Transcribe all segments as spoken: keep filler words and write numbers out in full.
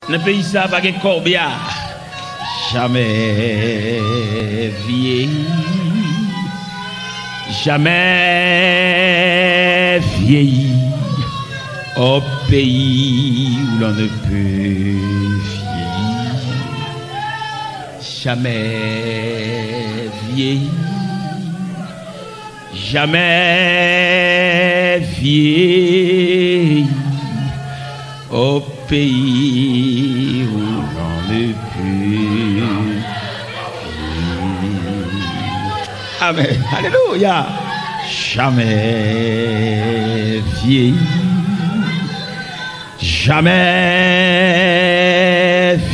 Nan peyi sa pa gen kòbya. Jamè vyeyi, jamè vyeyi, au pays où l'on ne peut vieillir. Jamais vieillir, jamais vieillir, au pays où l'on ne peut vieillir. Amen. Alléluia. Jamais vieillir, jamais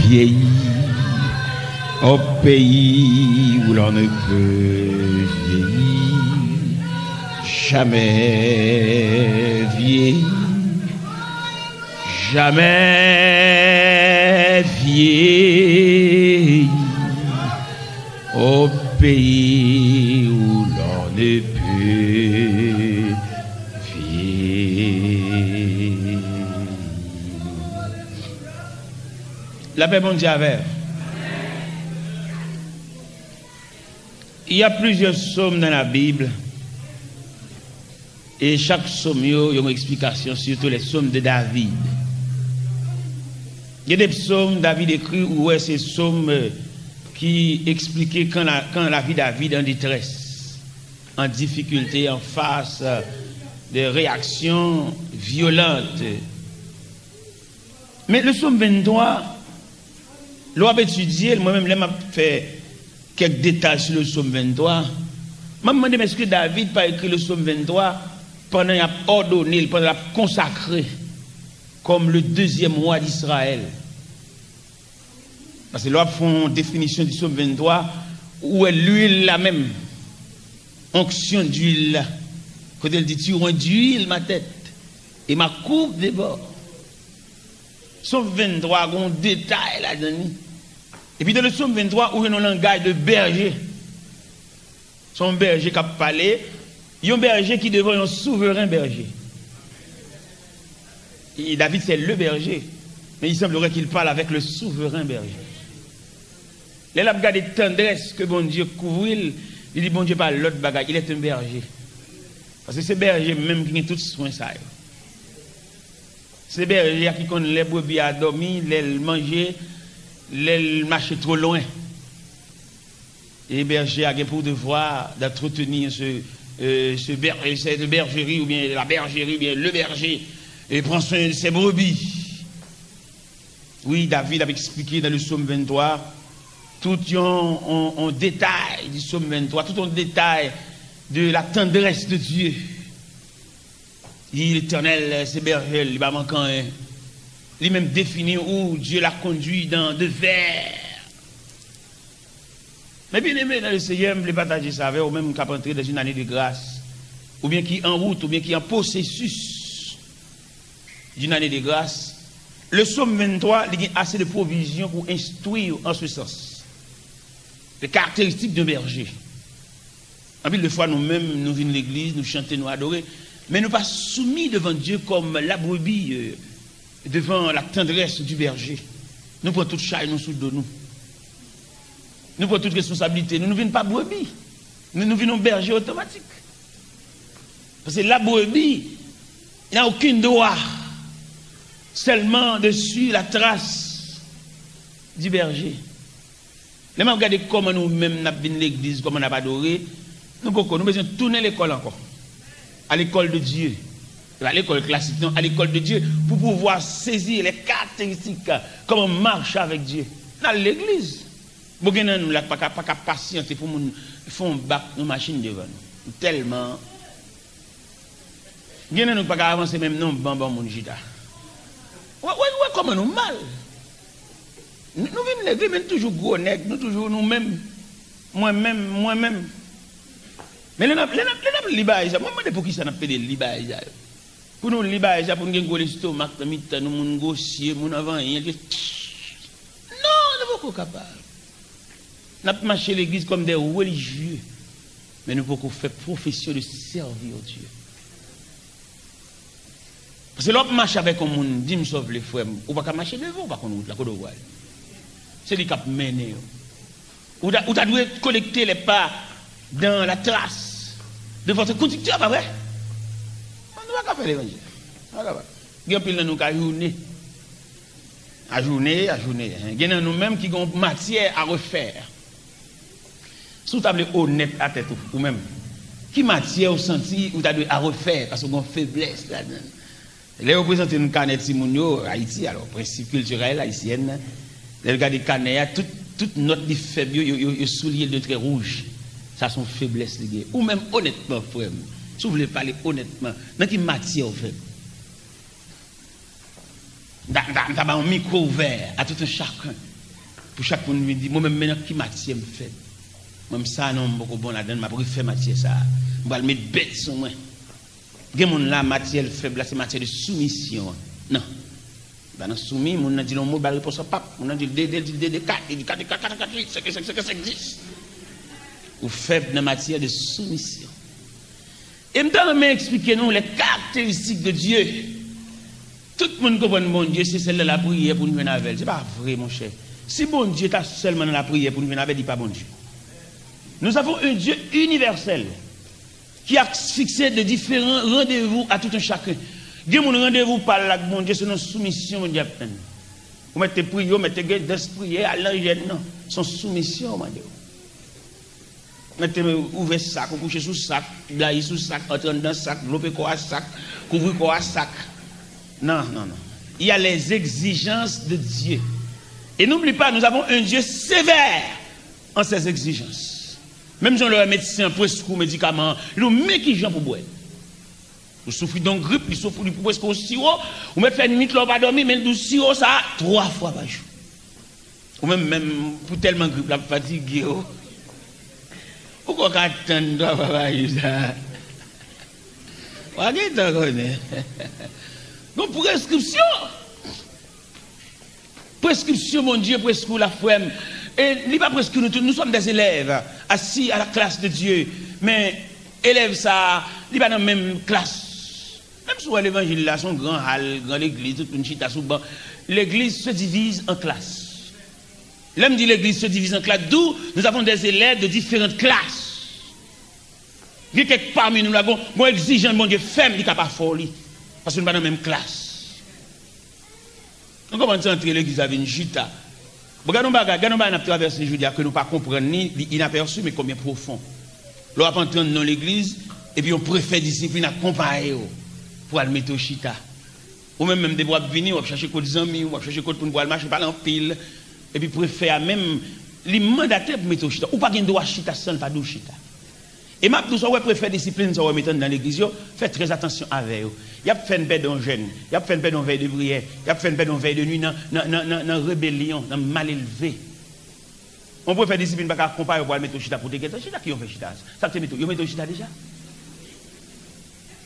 vieillir, au pays où l'on ne peut vieillir, jamais vieillir, jamais vieillir, au pays où l'on ne peut vieillir. Lapè Bondye avè w. Il y a plusieurs psaumes dans la Bible. E chak sòm yo, yo gen eksplikasyon, surtout les psaumes de David. Gen de psaumes David écrit, ou wè se psaumes, euh, ki eksplike quand la, quand la vie David en détresse, en difficulté, en face, euh, de réactions violentes. Men le psaumes venntwa, lè w ap etidye l, mwen menm, lè m ap fè kèk detay sou le psaumes venntwa, m ap mande m, èske David pa ekri le psaumes venntwa pandan y ap òdone l, pandan l ap konsakre kòm le deuxième roi d'Israël? Paske lè w ap fè yon definisyon du psaumes venntwa, ou wè lwil la menm, onction d'huile la, kote l di, tu oint d'huile ma tête et ma coupe déborde. Psaumes venntwa gen yon detay ladan li. Epi dans le psaumes venntwa, ou jwenn yon langaj de bèje. Se yon bèje k ap pale, yon bèje ki devan yon souveren bèje. Et David, c'est le berger, mais il semblerait qu'il parle avec le souverain berger. Lè l ap gade tandrès ke Bondye kouvri l, li di Bondye pa lòt bagay, il est un berger. Paske se bèje menm ki gen tout swen sa yo. Se bèje a ki konn lè brebi a dòmi, lè l manje, lè l mache twò lwen. E bèje a gen pou devwa d'entretenir ce, euh, ce ber-, cette bergerie, oubyen la bergerie, oubyen le berger, e pran swen de ses brebis. Wi, David ap eksplike dans le psaume vingt-trois tout yon, yon, yon detay du psaume vingt-trois, tout yon detay de la tendresse de Dieu. Li, Letènèl, se bèje l, li pa manke anyen. Li menm defini ou, Dieu l'a conduit dans de verts. Men byeneme nan le Seyè, m vle pataje sa avè w, ou menm k ap antre dans une année de grâce, oubyen ki an wout, oubyen ki an pwosesis d'une année de grâce. Le psaume vingt-trois, li gen ase de pwovizyon pou enstwi w an se sans. Les caractéristiques d'un berger. Anpil de fwa, nou menm, nou vin legliz, nou chante, nou adore, men nou pa soumi devan Dye kòm la brebi, euh, devan la tendresse du berger. Nou pran tout chay nou sou do nou. Nou pran tout responsablite nou. Nou vin pa brebi. Nou, nou vin yon bèje otomatik. Paske la brebi n'a aucun droit seulement de suivre la trace du berger. Lè m ap gade kòman nou menm n ap vin legliz, kòman n ap adore, nou poko, nou bezwen tounen lekòl ankò. À l'école de Dieu. Se pa lekòl klasik, non, à l'école de Dieu, pour pouvoir saisir les caractéristiques, comment marcher avec Dieu. N al legliz. Bon, gen nan nou la k pa ka, pa ka pasyante pou moun fè yon bak yon machin devan nou. Nou tèlman Gen nan nou k pa ka avanse menm non, ban, ban moun chita. Wè, wè, wè kòman nou mal. Nou, nou vin legliz, men nou toujou gwo nèg, nou toujou nou menm. Mwen menm, mwen menm. Men lè n ap, lè n ap, lè n ap li bagay sa, mwen mande poukisa n ap pede li bagay sa yo. Pou nou li bagay sa, pou nou gen gwo lestomak nan mitan nou, moun gwosye, moun anvanyan, ke, non, nou poko kapab. N ap mache legliz kòm de relijye, men nou poko fè pwofesyon de servir Dieu. Paske lè w ap mache avèk yon moun, di m sa w vle, frè m, ou pa ka mache devan, ou pa konn wout la, kote w prale? Se li k ap mennen w. Ou ta, ou ta dwe collecter les pas dans la trace de votre conducteur, pa vre? Nou pa ka fè levanjil. Nou pa kapab. Gen anpil nan nou k ajoune. Ajoune, ajoune. Gen nan nou menm ki gen yon matière à refaire. Si w ta vle onèt a tèt ou, ou menm, ki matière ou santi ou ta dwe à refaire, paske w gen yon feblès ladan l? Lè yo prezante n kanè timoun yo, Ayiti, alò, prensip kiltirèl ayisyèn, lè l gade kanè a, tout, tout nòt li fèb yo, yo, yo, yo souliye l de trè wouj. Sa se yon feblès li gen. Ou menm, onètman, frè m, si w vle pale onètman, nan ki matyè w fèb? M ta, m ta, m ta ba yon mikwo ouvè à tout un chacun. Pou chak moun vin di, mwen menm, men nan ki matyè m fèb? Mwen, m sa non, m poko bon ladan l, m ap refè matyè sa a. M pral met bèt sou mwen. Gen moun la, matyè l fèb la, se matyè de soumisyon an. Non. Li pa nan soumi, moun nan di l yon mo, li ba l repons an pap. Moun nan di l de, de, li di l de, de, kat, li di kat, kat, kat, kat, uit, senk, senk, senk, senk, dis. Ou fèb nan matyè de soumisyon. E m ta renmen eksplike nou les caractéristiques de Dieu. Tout moun konprann Bondye, se sèl nan lapriyè pou n jwenn avè l. Se pa vre, monchè. Si Bondye ta sèlman nan lapriyè pou n jwenn avè l, li pa Bondye. Nous avons un Dieu universel qui a fixé de différents rendez-vous à tout un chacun. Gen moun randevou pa l ak Bondye se nan soumisyon Bondye ap tann. Ou mèt te priye, ou mèt te gen dans priyè, al nan jèn nan. Se yon soumisyon w mande w. Mèt te ouvè sak, ou kouche sou sak, blayi sou sak, antre anndan sak, vlope kò a sak, kouvri kò a sak. Non, non, non. Il y a les exigences de Dieu. Et n'oublie pas, nous avons un Dieu sévère en ses exigences. Menm jan lè w wè medsen an preskri w medikaman an, li di w men kijan pou bwè l. Ou soufri de yon grip, li soufri, li preskri w siwo, ou mèt fè nwit la w pa dòmi, men li di w siwo sa a twa fwa pa jou. Ou menm, menm, pou tèlman grip la ap fatige w, ou kwè w ka tann twa fwa pa jou sa a? W a gentan konnen. Gon preskripsyon. Preskripsyon Bondye preskri w la, frè m. E li pa preskri nou tout. Nous sommes des élèves assis à la classe de Dieu. Men elèv sa a, li pa nan menm klas. Menm si w wè levanjil la, se yon gran hal, gran legliz, tout moun chita sou ban. L'église se divise en classes. Lè m di l'église se divise en classes, d'où nous avons des élèves de différentes classes. Gen kèk pami nou la, gon, gon egzijans Bondye fè m, li ka pa fè w li. Paske nou pa nan menm klas. Nou kòmanse antre legliz la vin chita. Bon, gade yon bagay, gade yon bagay n ap travèse jodi a ke nou pa konprann li, li inapèsi, men konbyen pwofon. Lè w ap antre anndan yon legliz, epi yon prefè disiplin akonpaye w pou al mete w chita. Ou menm, menm depi w ap vini, w ap chache kot zanmi w, w ap chache kot moun pou al mache, pale anpil. Epi prefè a menm, li mandate pou mete w chita. Ou pa gen dwa chita san l pa di w chita. E m ap di w sa, w wè prefè disiplin sa w wè met anndan legliz yo, fè trè atansyon avè yo. Y ap fè n pèdi yon jèn, y ap fè n pèdi yon vèy de priyè, y ap fè n pèdi yon vèy de nwi nan, nan, nan, nan, nan rebelyon, nan malelve. Yon prefè disiplin pa ka akonpaye w pou al mete w chita pou w te gentan chita, ki yo fè chita? Sa k te mete w? Yo mete w chita deja?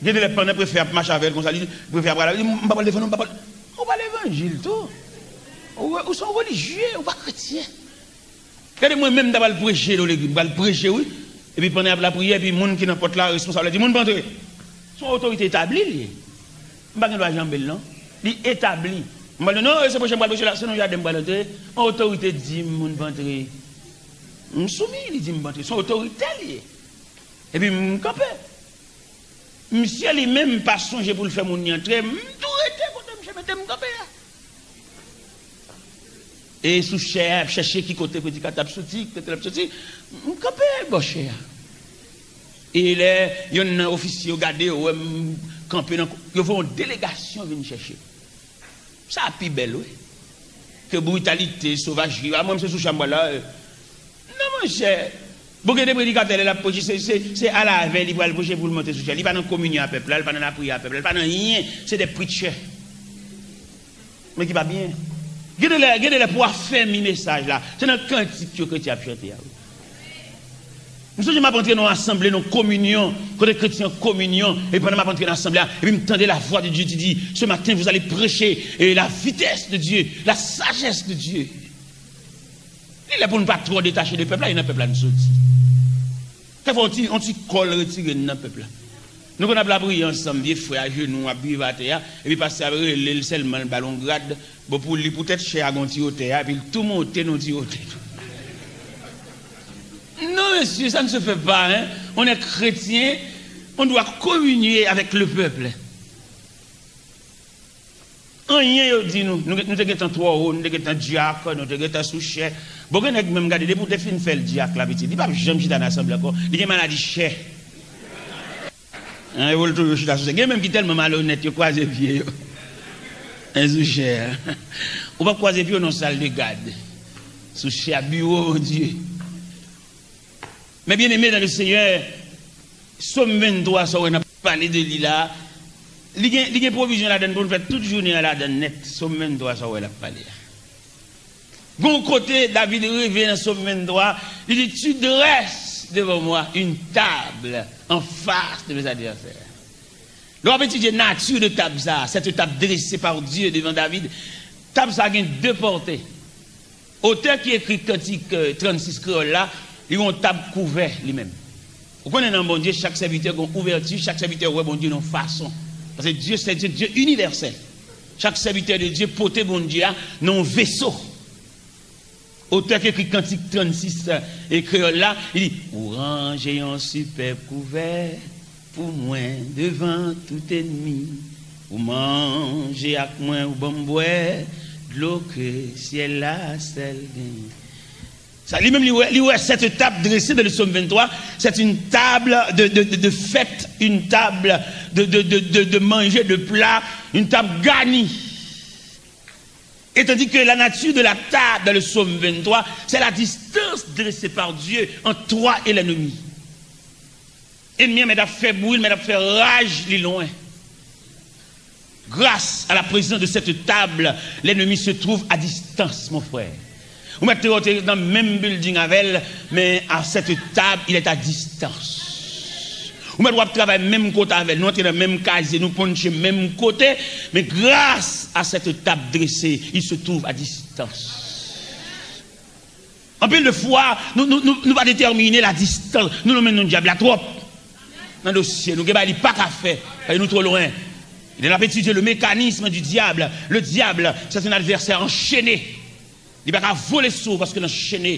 Gen de lè pandan prefè ap mache avè l konsa, li, prefè ap pale, li di, "M pa pral defann ou, m pa pral." Ou pa levanjil tou. Ou, ou se yon relijye, ou pa kretyen. Gade mwen menm, m ta pral preche nan legliz, m pral preche, wi. Epi pandan y ap lapriyè, epi moun ki nan pòt la, responsab la, di, "Moun pa antre." Se yon otorite etabli li ye. M pa gen dwa janbe l, non. Li etabli. M pral di, "Non, e se pwochen m pral preche la, se nan jaden m pral antre." Yon otorite di m, "Moun pa antre." M soumi, li di m pa antre. Se yon otorite li ye. Epi m kanpe. Misye li menm pa sonje pou l fè moun li antre, m tou rete kote misye mete m kanpe a. E sou chè a, y ap chèche ki kote predikatè ap soti, ki kote l ap soti, m kanpe bò chè a. E lè yonn nan ofisye yo gade yo, wè m kanpe nan, yo voye yon delegasyon vin chèche m. Sa pi bèl, wi. Ke britalite, sovajri. A, mwen, se sou chè a m pral la. Non, monchè. Bon, gen de predikatè, lè l ap preche, se, se, se al avè li pral preche pou l monte sou chè. Li pa nan kominyon a pèp la, li pa nan lapriyè a pèp la, li pa nan anyen. Se de preacher. Men ki pa byen. Gen de lè, gen de lè pou afèmi mesaj la. Se nan kantik yo kretyen ap chante a, wi. M sonje m ap antre nan yon asanble, nan yon kominyon, kote kretyen an kominyon, e pandan m ap antre nan asanble a, epi m tande la voix de Dieu qui dit, "Ce matin, vous allez prêcher, et la vitesse de Dieu, la sagesse de Dieu." Li lè pou n pa twò detache de pèp la, e nan pèp la n soti. Kèfwa, yon ti, yon ti kòl retire n nan pèp la. Nou konn ap lapriyè ansanm, vye frè ajenou, ap drive atè a, epi pastè a rele l sèlman, l ba l yon grad, bon, pou li, poutèt chè a gen yon ti wotè a, epi l tou monte nan yon ti wotè. Non, mesye, ça ne se fait pas, hein. On est chrétien, on doit communier avec le peuple. Anyen yo di nou, nou, nou te gentan twò wo, nou te gentan dyak, nou te gentan sou chè. Bon, gen nèg menm, gade, depi w te fin fè l dyak la, pitit, li p ap janm chita nan asanble ankò. Li gen maladi chè. An, yo toujou chita sou chè. Gen menm ki tèlman malonèt, yo kwaze pye yo. An, sou chè a. Ou p ap kwaze pye w nan sal de gad. Sou chè a, biwo Bondye. Men byeneme dans le Seigneur, Sòm venntwa, sa w wè n ap pale de li la, li gen, li gen pwovizyon ladan l pou n fè tout jounen an ladan l nèt. Sòm venntwa, sa w wè l ap pale a. Gon kote, David rive nan Sòm venntwa, li di, Tu dresses devant moi une table en face de mes adversaires. Lè w ap etidye nati de tab sa a, cette table dressée par Dieu devant David, tab sa a gen de pòte. Otè ki ekri kantik, euh, trannsis kreyòl la, li gen yon tab kouvè li menm. Ou konnen nan Bondye, chak sèvitè gen yon ouvèti, chak sèvitè wè Bondye nan yon fason. Paske Dye se Dye, Dye inivèsèl. Chak sèvitè de Dye pote Bondye a nan yon veso. Otè ki ekri kantik trannsis, e kreyòl la, li di, Ou ranje yon sipèb kouvè pou mwen devan tout ènmi. Ou manje ak mwen, ou ban m bwè dlo ke syèl la sèl genyen. Sa, li menm, li wè, li wè cette table dressée dans le psaume vingt-trois, c'est une table de, de, de, de fête, une table de, de, de, de, de manger, de plat, une table garnie. Et tandis que la nature de la table dans le psaume vingt-trois, c'est la distance dressée par Dieu entre toi et l'ennemi. Ènmi an mèt ap fè bri, mèt ap fè raj, li lwen. Grâce à la présence de cette table, l'ennemi se trouve à distance, mon frère. Ou mèt te, te nan menm building avè l, men à cette table, il est à distance. Ou mèt w ap travay menm kote avè l, nou antre nan menm kazye, nou ponche menm kote, men grâce à cette table dressée, il se trouve à distance. Anpil de fwa, nou, nou, nou, nou pa detèmine la distance. Nou, nou menm, nou dyab la twòp. Nan dosye, nou gen bagay li pa ka fè, paske nou twò lwen. Lè n ap etidye le mécanisme du diable, le diable, c'est un adversaire enchaîné. Li pa ka vole sou ou paske l anchene.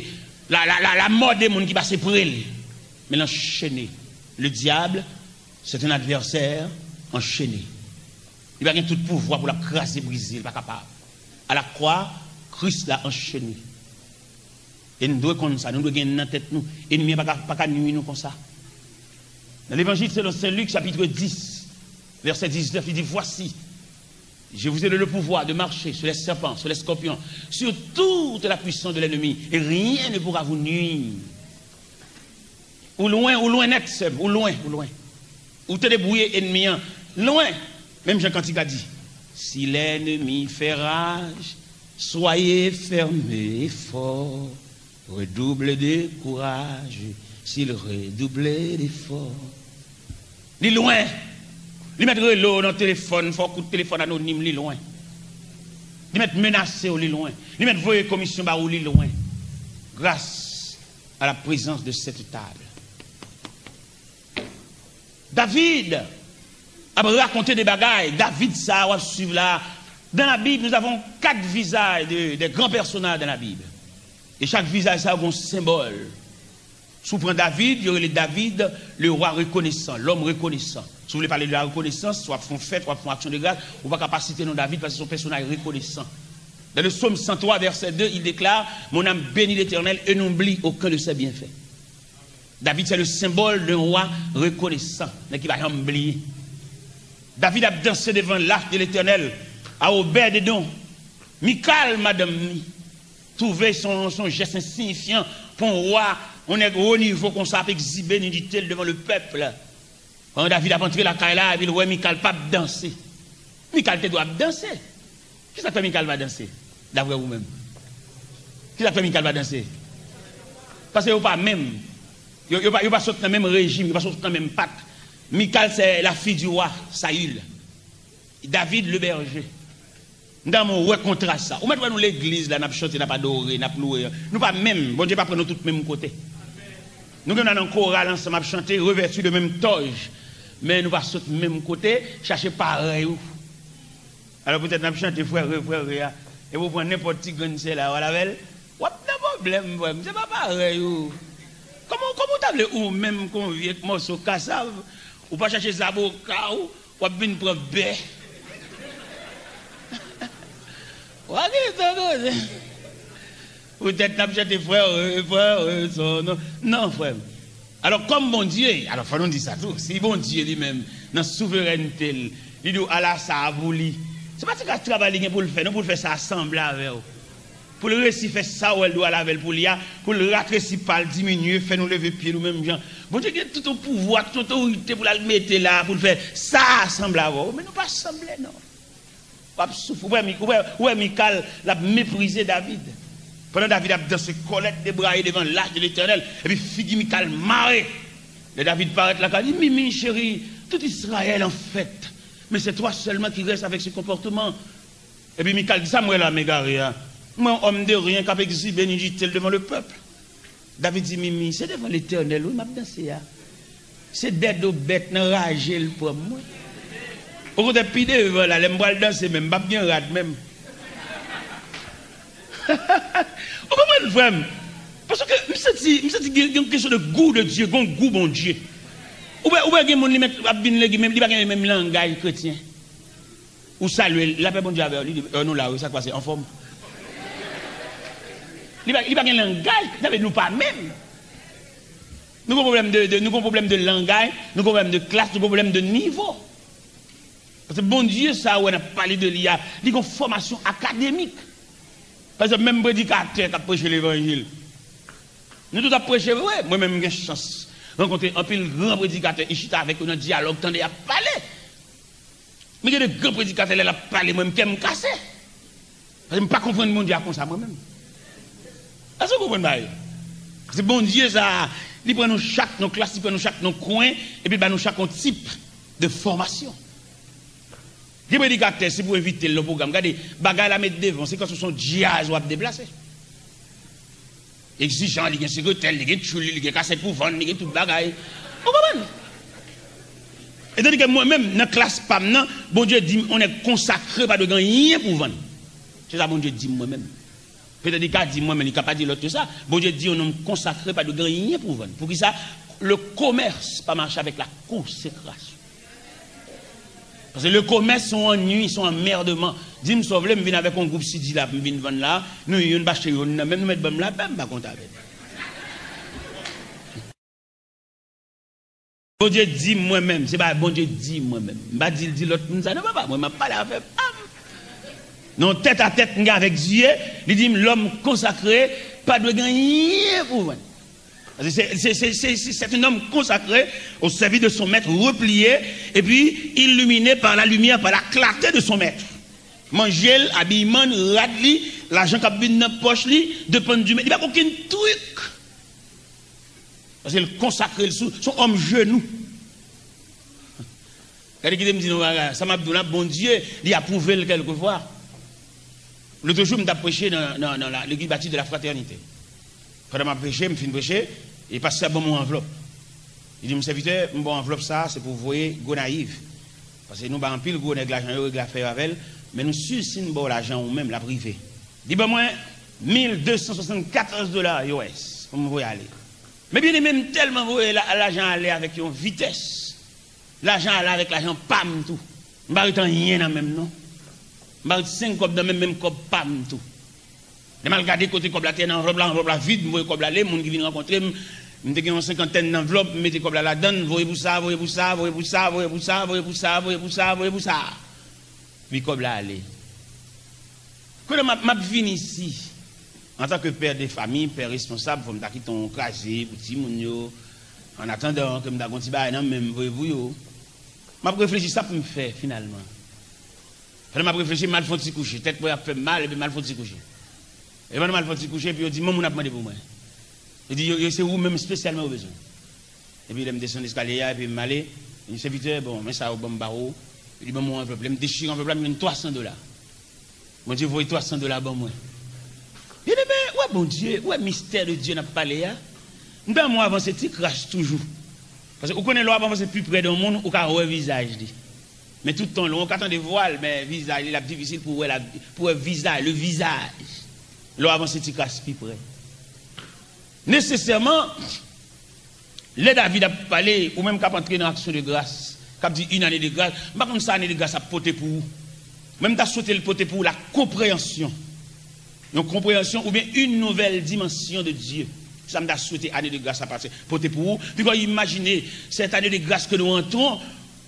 La, la, la, la mò de moun ki pase pre l. Men l anchene. Le diable, c'est un adversaire enchaîné. Li pa gen tout pouvwa pou l ap kraze, brize, li pa kapab. A la kwa, Kris la anchene. E nou dwe konn sa, nou dwe gen nan tèt nou. Ènmi an pa ka, pa ka nwi nou konsa. Dans l'Évangile selon saint Luc, chapitre dix, verset dix-neuf, il dit, Voici, je vous ai donné le pouvoir de marcher sur les serpents, sur les scorpions, sur toute la puissance de l'ennemi, et rien ne pourra vous nuire. Ou lwen, ou lwen nèt, sè m, ou lwen, ou lwen. Ou te debouye ènmi an, lwen. Menm jan kantik la di, Si l'ennemi fait rage, soyez fermes et forts, redoublez de courage, s'il redouble d'efforts. Li lwen. Li mèt rele w nan telefòn, fè w kout telefòn anonim, li lwen. Li mèt menase w, li lwen. Li mèt voye komisyon ba ou, li lwen. Grâce à la présence de cette table. David ap rakonte de bagay. David sa a w ap swiv la. Dans la Bible, nous avons quatre visages de, de grands personnages dans la Bible. E chak vizaj sa a gen yon senbòl. Si w pran David, yo rele David le roi reconnaissant, l'homme reconnaissant. Si w vle pale de la rekonesans, w ap fè yon fèt, w ap fè yon aksyon de gras, ou pa ka pa site non David paske se yon pèsonaj rekonesan. Dans le psaume cent trois, verset deux, il déclare, Mon âme bénit l'Éternel et n'oublie aucun de ses bienfaits. David, c'est le symbole d'un roi reconnaissant, nèg ki pa janm bliye. David ap danse devan l'Arche de l'Éternel, à Obed-Edom. Mikal, madanm li, twouve se yon, se yon jès ensiyifyan pou yon wa, yon nèg wo nivo konsa ap egzibe nidite l devan le pèp. Pandan David ap antre lakay la, epi l wè Mikal p ap danse. Mikal te dwe ap danse. Kisa k fè Mikal pa danse, daprè ou menm? Kisa k fè Mikal pa danse? Paske yo pa menm. Yo, yo pa, yo pa sot nan menm rejim, yo pa sot nan menm pak. Mikal, c'est la fille du roi Saül. David, le berger. M ta renmen w wè kontras sa. Ou mèt wè nou legliz la, n ap chante, n ap adore, n ap louwe. Nou pa menm. Bondye pa pran nou tout menm kote. Nou gen nan koral ansanm ap chante, revèti de menm tòj. Men nou pa sot menm kote, chache parèy ou. Alò poutèt n ap chante frè re, frè re a, epi w pran nenpòt ti grenn sèl la, w al avè l, w ap nan pwoblèm, frè m, se pa parèy ou. Kòman, kòman w ta vle ou menm kon vye mòso kasav, ou pa chache zaboka w, w ap vin pran bè. W a gentan koze. Poutèt n ap chante frè re, frè re, son non. Non, frè m. Alò, kòm Bondye, alò, fò nou di sa tou, si Bondye li menm, nan souverènte l, li di w, "Ala sa a pou li," se pa ti kras travay li gen pou l fè, non, pou l fè sa a sanble avè w. Pou l resi fè sa w wè l dwe al avè l pou li a, pou l ratresi pa l, diminye, fè nou leve pye nou menm jan. Bondye gen tout yon pouvwa, tout yon otorite pou l al mete la, pou l fè sa a sanble avè w. Men nou pa sanble, non. W ap soufri. Ou wè, Mi- ou wè, ou wè Mikal, l ap meprize David. Pandan David ap danse kòlèt debraye devan lach de Letènèl, epi figi Mikal mare. Lè David parèt lakay li, Mimi, cheri, tout Israël en fête, mais c'est toi seulement qui reste avec ce comportement. Epi Mikal di, "Sa m wè la, m egare a? M wè yon homme de rien k ap egzibe, ni jite l devan le peuple." David di, "Mimi, se devan Letènèl, wi, m ap danse a. Se dèdo bèt nan raje l pran m, wi. Okontrè, pi devan la, lè m pral danse menm, m p ap gen rad menm." Ou konprann, frè m? Paske m santi, m santi gen, gen yon kesyon de gou de Dye, gen yon gou Bondye. Ou wè, ou wè gen moun li mèt ap vin legliz, men li pa gen menm langaj kretyen. Ou salye l, lapè Bondye avè w, li di, "È, nou la, wi, sa k pase, anfòm?" Li pa, li pa gen langaj, sa vle di nou pa menm. Nou gen pwoblèm de, de, nou gen pwoblèm de langaj, nou gen pwoblèm de klas, nou gen pwoblèm de nivo. Paske Bondye sa a wè n ap pale de li a, li gen fòmasyon akademik. Pa egzanp, menm predikatè k ap preche levanjil, nou tout ap preche vre. Mwen menm, m gen chans rankontre anpil gran predikatè, e chita avèk yo nan dyalòg, tande y ap pale. Men gen de gran predikatè, lè l ap pale, mwen, m kè m kase. Paske m pa konprann Bondye a konsa mwen menm. Èske w konprann bagay yo? Paske Bondye sa a, li pran nou chak nan klas, li pran nou chak nan kwen, epi l ba nou chak yon tip de fòmasyon. Gen predikatè, si pou envite l nan pwogram, gade, bagay la met devan, se kòmsi se yon djaz w ap deplase. Egzijan, li gen sekretè l, li gen tchoul li, li gen kasèt pou vann, li gen tout bagay. Ou konprann? Etandike mwen menm, nan klas pa m nan, Bondye di m, yon nèg konsakre pa dwe gen anyen pou vann. Se sa Bondye di m mwen menm. Petèt li ka di mwen, men li ka pa di lòt ke sa. Bondye di, yon nonm konsakre pa dwe gen anyen pou vann. Poukisa? Le commerce pa mache avèk la consécration. Paske le commerce se yon annui, se yon anmèdman. Di m sa w vle, m vin avèk yon gwoup C D la pou m vin vann la, nou youn pa achte youn nan, menm nou mèt ban m lapè, m pa kont avè l. Bondye di m mwen menm, se pa Bondye di m mwen menm. M pa di l di lòt moun sa, non, papa, mwen m ap pale afè pa m. Non, tèt a tèt m gen avèk Dye, li di m, l'homme consacré pa dwe gen anyen pou vann. Paske se, se, se, se, se, c'est un homme consacré au service de son maître, replié, et puis illuminé par la lumière, par la clarté de son maître. Manje l, abiyman l, rad li, lajan k ap vin nan pòch li, depann di men, li pa gen okenn trik. Paske l konsakre l sou, se yon òm jenou. Gade, kite m di nou bagay, sa m ap di w la, Bondye, li apwouve l kèlkefwa. Lòt jou, m t ap preche nan, nan, nan la, legliz Baptiste de la Fraternité. Pandan m ap preche, m fin preche, e pastè ban m yon anvlòp. Li di m, "Sèvitè, m ba w anvlòp sa a, se pou w voye Gonayiv. Paske nou bay anpil gwo nèg lajan yo, regle afè yo avè l, men nou si si n ba w lajan ou menm, l ap rive." Li ban mwen mil de san swasannkatòz dola U S pou m voye ale. Men byeneme, m tèlman voye la, lajan ale avèk yon vitès. Lajan ale avèk lajan pa m tou. M pa ret anyen nan men m non. M pa ret senk kòb nan men m, menm kòb pa m tou. Lè m al gade kote kòb la te ye nan anvlòp la, anvlòp la vid, m voye kòb la ale, moun ki vin rankontre m, m te gen yon senkantèn nan anvlòp, m mete kòb la ladan l, voye pou sa, voye pou sa, voye pou sa. Epi kòb la ale. Kounye a m ap, m ap vin isi, antanke pè de fami, pè responsab, fò m ta kite yon kraze pou timoun yo, an atandan ke m ta gen yon ti bagay nan men m voye pou yo. M ap reflechi sa pou m fè finalman. Pandan m ap reflechi, m al fè yon ti kouche. Tèt mwen ap fè m mal, epi m al fè yon ti kouche. E pandan m al fè yon ti kouche, epi yo di, "Yon moun ap mande pou mwen." Yo di, "Yo, yo, se ou menm espesyalman yo bezwen." Epi lè m desann eskalye a, epi m ale, li di, "Sèvitè, bon, men sa yo ban m ba ou." Li ban m yon anvlòp. Lè m dechire anvlòp la, m jwenn twa san dola. Bondye voye twa san dola ban mwen. Byeneme, ou wè Bondye, ou wè mistè de Dye n ap pale a? M ta renmen w avanse ti kras toujou. Paske ou konnen lè w ap avanse pi pre de yon moun, ou ka wè vizaj li. Men tout tan lwen, ou ka tande vwa l, men vizaj li, l ap difisil pou w wè, la, pou w wè vizaj, le visage. Lè w avanse ti kras pi pre. Nesesèman, lè David ap pale, ou menm k ap antre nan aksyon de gras, k ap di une année de grâce, m pa konn sa ane de gras ap pote pou ou. Men m ta swete l pote pou ou la konpreyansyon. Yon konpreyansyon oubyen une nouvelle dimension de Dieu. Sa m ta swete ane de gras la pase, pote pou ou. Piga w imajine, cette année de grâce que nous entrons,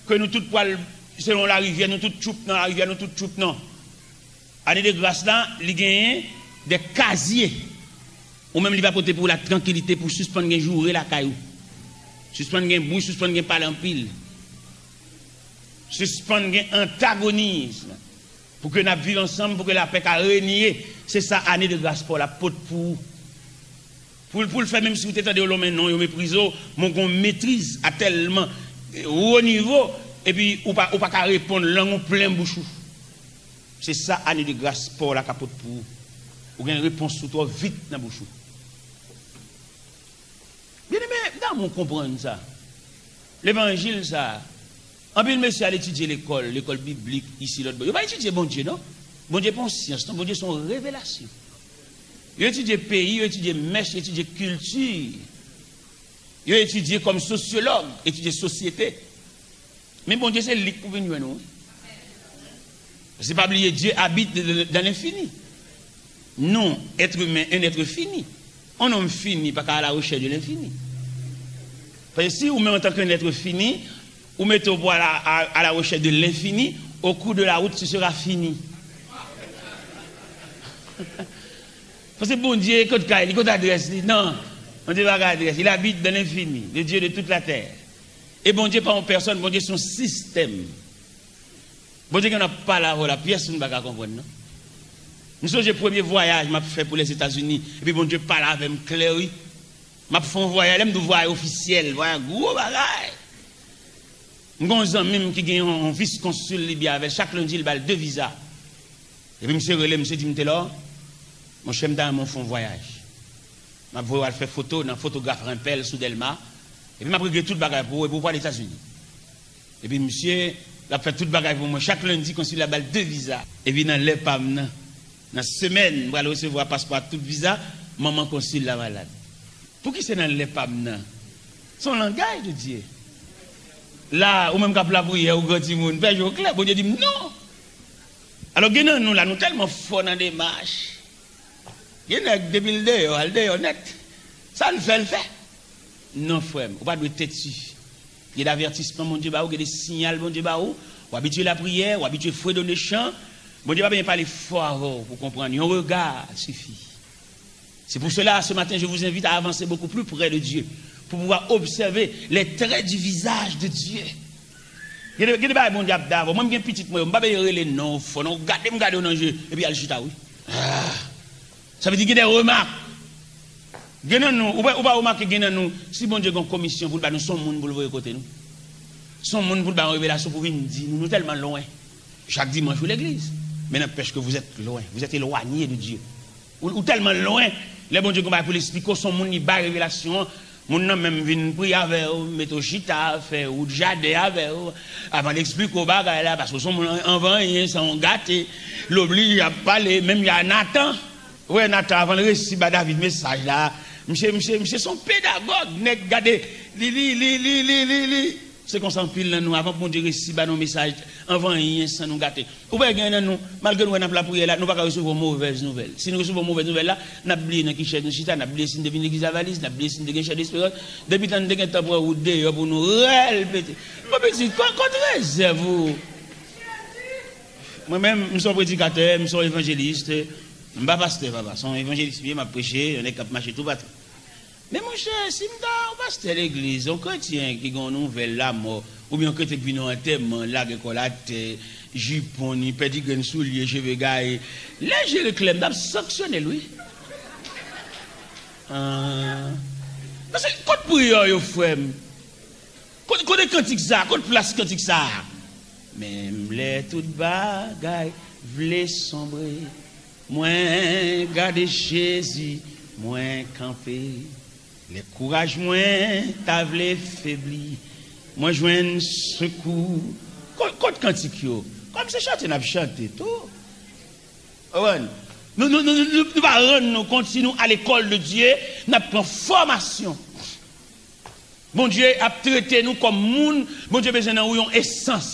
ke nou tout pral, selon larivyè, nou tout tchoup nan larivyè, nou tout tchoup nan. Ane de gras la, li genyen de kazye. Ou menm li va pote pou ou la trankilite pou sispann gen joure lakay ou. Sispann gen bri, sispann gen pale anpil. Sispann gen antagonism. Pou ke n ap viv ansanm, pou ke lapè ka renye. Se sa ane de gras pa w la pot pou ou. Pou, pou l fè menm si w te tande yo lonmen non, yo meprize w, men w gen yon metriz a tèlman wo nivo, epi ou pa, ou pa ka reponn, lang ou plen bouch ou. Se sa ane de gras pa w la ka pot pou ou. Ou gen repons ou twò vit nan bouch ou. Byeneme, m ta renmen w konprann sa. Levanjil sa a, anpil mesye al etidye lekòl, lekòl biblik, isi, lòt bò. Yo pa etidye Bondye, non. Bondye pa yon syans, non. Bondye se yon revelasyon. Yo etidye peyi, yo etidye mès, yo etidye kilti. Yo etidye kòm sosyològ, etidye sosyete. Men Bondye se li k pou vin jwenn ou, wi. Paske pa bliye, Dieu habite dans l'infini. Nous, êtres humains, un être fini. Un homme fini pa ka à la recherche de l'infini. Paske si ou menm, antanke un être fini, ou mete w pou à la, à, à la recherche de l'infini, au cours de la route, ce sera fini. Paske Bondye, kot kay li, kot adrès li? Non, Bondye pa gen adrès. Il habite dans l'infini, le Dieu de toute la terre. E Bondye pa yon pèsòn, Bondye se yon sistèm. Bondye gen nan pale avè w la, pyès moun pa ka konprann, non. M sonje premye vwayaj m ap fè pou Lèzetazini, epi Bondye pale avè m klè, wi. M ap fè yon vwayaj, lè m di w vwayaj ofisyèl, vwayaj gwo bagay. M gen yon zanmi m ki gen yon, yon vis konsil li byen avè l, chak lendi l ba l de viza. Epi misye rele m, misye di m, Telor, monchè, m ta renmen w fè yon vwayaj. M ap voye w al fè foto nan fotograf Renpèl sou Dèlma. Epi m ap regle tout bagay pou ou, epi w pral Etazini. Epi misye, l ap fè tout bagay pou mwen. Chak lendi, konsil la ba l de viza. Epi nan lè pa m nan, nan semèn, m pral resevwa paspò ak tout viza, manman konsil la malad. Pouki se nan lè pa m nan? Se yon langaj de Dye. La, ou menm k ap lapriyè, ou gran timoun, fè je w klè, Bondye di m non. Alò, gen nan nou la, nou tèlman fò nan demach. Gen nèg, depi l deyò, al deyò nèt. Sa l fè, l fè. Non, frè m, ou pa dwe tèti. Gen de avètisman Bondye ba ou, gen de siyal Bondye ba ou. Ou abitye lapriyè, ou abitye fredone chan. Bondye pa bezwen pale fò avè w pou w konprann. Yon rega sifi. C'est pour cela, ce matin, je vous invite à avancer beaucoup plus près de Dieu, pour pouvoir observer les traits du visage de Dieu. Gen de, gen de bagay Bondye ap da avè w. Mwen, m gen pitit mwen yo, m pa bezwen rele non w fò, non, gade m gade w nan je, epi al chita, wi. Ah. Sa vle di gen de remak. Gen nan nou, ou pa, ou pa remake gen nan nou, si Bondye gen yon komisyon pou l ba nou, se yon moun pou l voye kote nou. Se yon moun pou l ba yon revelasyon pou vin di nou, nou tèlman lwen. Chak dimanch ou legliz. Men n'empêche que vous êtes loin, vous êtes éloigné de Dieu. Ou, ou tèlman lwen, lè Bondye gen bagay pou l esplike w, se yon moun li bay revelasyon an, moun nan menm vin priye avè w, mete w chita, fè wout jaden avè w, avan l esplike w bagay la, paske w se yon moun an-, anvan anyen, se yon gate, l oblije ap pale, menm jan a Natan. Ou wè Natan, avan l resi ba David mesaj la, misye, misye, misye se yon pedagòg, nèg gade, li, li, li, li, li, li, li. Se konsa anpil nan nou, avan Bondye resi ba nou mesaj, anvan anyen, san nou gate. Ou wè gen nan nou, malgre nou wè n ap lapriyè la, nou pa ka resevwa yon movèz nouvèl. Si nou resevwa yon movèz nouvèl la, n ap bliye nan ki chèz nou chita, n ap bliye si n te vin legliz avaliz, n ap bliye si n te gen chè desperans. Depi tan n te gen tan pran wout deyò pou nou rèl pete. Mon pitit, kot, kot rezèv ou? Mwen menm, m se yon predikatè, m se yon evanjelis, m pa pastè, papa. Se yon evanjelis m ye, m ap preche, yon nèg k ap mache toupatou. Men monchè, si m ta yon pastè legliz, yon kretyen ki gen yon nouvèl lamò, oubyen yon kretyen ki vin nan antèman, lage kò l atè, jipon ni, pèdi grenn soulye, cheve gaye, lè je l klè, m t ap sanksyone l, wi. Ah. Paske kot priyè w yo, frè m? Kot, kote kantik sa? Kot plas kantik sa? Menm lè tout bagay vle sonbre, mwen gade Jezi, mwen kanpe. Lè kouraj mwen ta vle febli, mwen jwenn sekou. Kot, kot kantik yo? Kòm se chante n ap chante tou. Konprann? Nou, nou, nou, nou, nou pa rann nou kont si nou al lekòl de Dye, n ap pran fòmasyon. Bondye ap trete nou kòm moun, Bondye bezwen nan ou yon esans.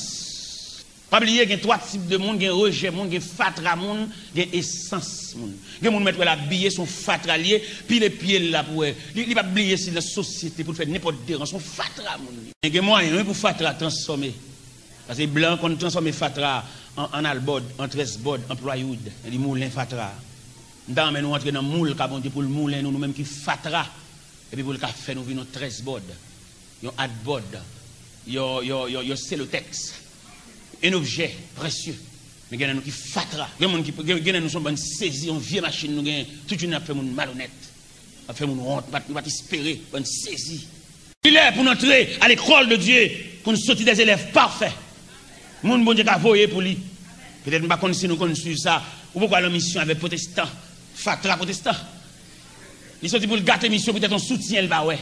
Pa bliye, gen twa tip de moun, gen rejè moun, gen fatra moun, gen esans moun. Gen moun mèt wè l abiye, se yon fatra l ye, pile pye l la pou wè. Li, li p ap bliye si l nan sosyete pou l fè nenpòt deranje, se yon fatra moun li. Men gen mwayen, wi, pou fatra transfòme. Paske blan konn transfòme fatra an, an albòd, an trèsbòd, an plywood. Li moulen fatra. M ta renmen nou antre nan moul ka Bondye pou l moulen nou, nou menm ki fatra. Epi pou l ka fè nou vin yon trèsbòd, yon adbòd, yon, yon, yon, yon selotèks, yon objè presye. Men gen nan nou ki fatra. Gen moun ki, gen, gen nan nou se yon bann sezi, yon vye machin nou genyen. Tout jounen n ap fè moun malonèt. N ap fè moun wont, nou pa t, nou pa t espere, bann sezi. Li lè pou n antre a lekòl de Dye, pou n soti dè zelèv pafè. Moun Bondye ka voye pou li. Petèt m pa konn si nou konn swiv sa. Ou poko al an misyon avèk pwotestan, fatra pwotestan. Li soti pou l gate misyon, poutèt yon soutyen l pa wè.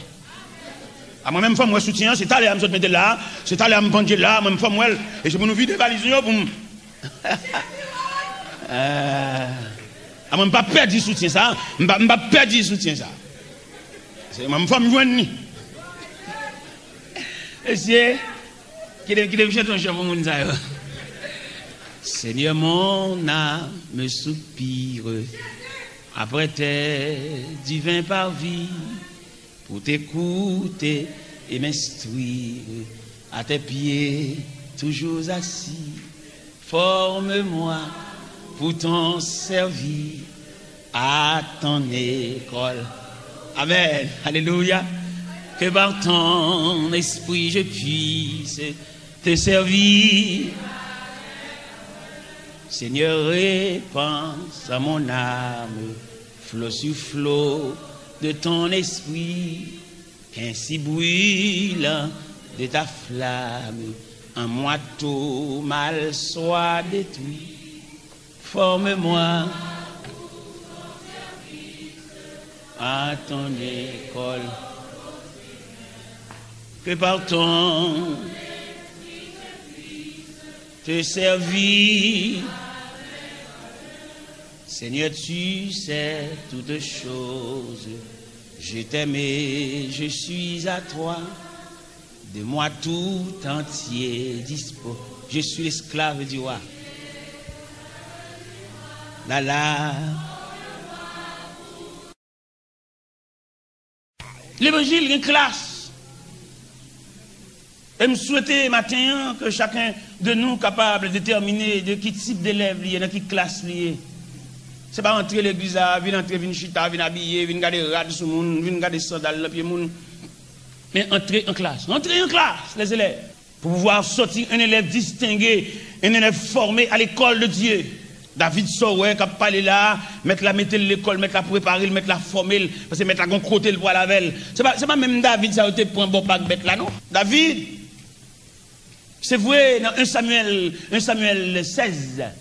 A mwen menm fò m wè soutyen an, se talè a m sot mete l la, se talè a m pandye l la, mwen menm fò m wè l. E se pou nou vide valiz nou yo pou m. Eh. A mwen m pa pèdi soutyen sa, m pa, m pa pèdi soutyen sa. Se mwen menm fò m jwenn li. Mesye, kite, kite m chante yon chan pou moun sa yo. Seigneur, mon âme soupire après tes divins parvis, pour t'écouter et m'instruire. À tes pieds, toujours assis, forme-moi pour t'en servir à ton école. Amen. Alléluia. Que par ton esprit je puisse te servir. Seigneur, répands à mon âme flot sur flot de ton esprit, qu'ainsi brûlant de ta flamme, en moi tout mal soit détruit. Forme-moi à ton école. Que par ton te servir. Seigneur, tu sais toutes choses. Je t'aime et je suis à toi. De moi tout entier dispose. Je suis l'esclave du roi. La la. Levanjil gen klas. E m swete maten an ke chacun de nous capable déterminer de ki tip delèv li ye, nan ki klas li ye. Se pa antre legliz la, vin antre, vin chita, vin abiye, vin gade rad sou moun, vin gade sandal nan pye moun. Men antre an klas. Antre an klas, les élèves. Pour pouvoir sortir un élève distingué, un élève formé à l'école de Dieu. David sa w wè k ap pale la a, mèt la mete l lekòl, mèt la prepare l, mèt la fòme l, paske mèt la gon kote l pral avè l. Se pa, se pa menm David sa yo te pran bò pa ak bèt la, non. David, se vre, nan un Samuel, un Samuel seize,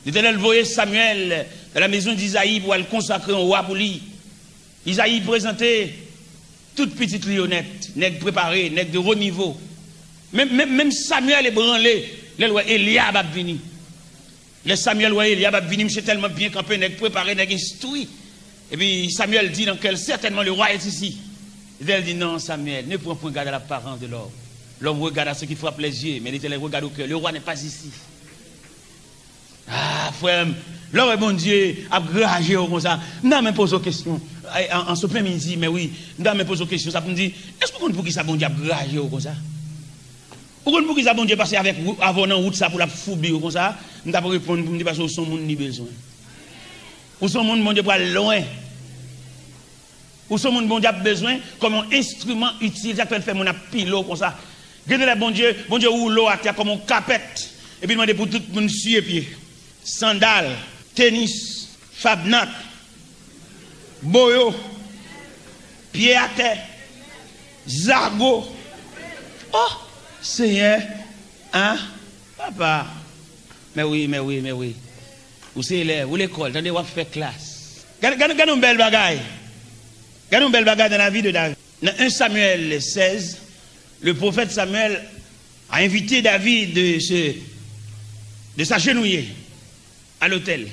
Letènèl voye Samyèl nan la mezon d'Izayi pou al konsakre yon wa pou li. Izayi prezante tout pitit li yo nèt, nèg prepare, nèg de wo nivo. Menm, menm, menm Samyèl ebranle lè l wè Elyab ap vini. Lè Samyèl wè Elyab ap vini, misye tèlman byen kanpe, nèg prepare, nèg enstwi. Epi Samyèl di nan kè l, certainement le roi est ici. Letènèl di, non, Samyèl, ne prends point garde à l'apparence de l'homme. L'homme regarde à ce qui frappe les yeux, mais l'Éternel regarde au cœur. Le roi n'est pas ici. Ah, frè m, lè w wè Bondye ap graje w konsa, m ta renmen poze w kesyon. Ay, an, an sot men midi, men wi, m ta renmen poze w kesyon sa pou m di, èske w konn poukisa Bondye ap graje w konsa? Ou konn poukisa Bondye pase avèk ou, avè w nan wout sa pou l ap foubi w konsa? M t ap reponn pou m di, paske w se yon moun li bezwen. Ou se yon moun Bondye pral lwen. Ou se yon moun Bondye ap bezwen kòm yon enstriman itil, sa k fè l fè moun ap pile w konsa. Gen de lè Bondye, Bondye woule w atè kòm yon kapèt, epi l mande pou tout moun siye pye. Sandal, tenis, fabnak, boyo, pye atè, zago. Oh, Senyè, ah, papa. Mè wi, mè wi, mè wi. Ou se elèv, ou lekòl, tande w ap fè klas. Gade, gade, gade yon bèl bagay. Gade yon bèl bagay dans la vie de David. Dans un Samuel seize, le prophète Samuel a invité David de se, de s'agenouiller à l'autel.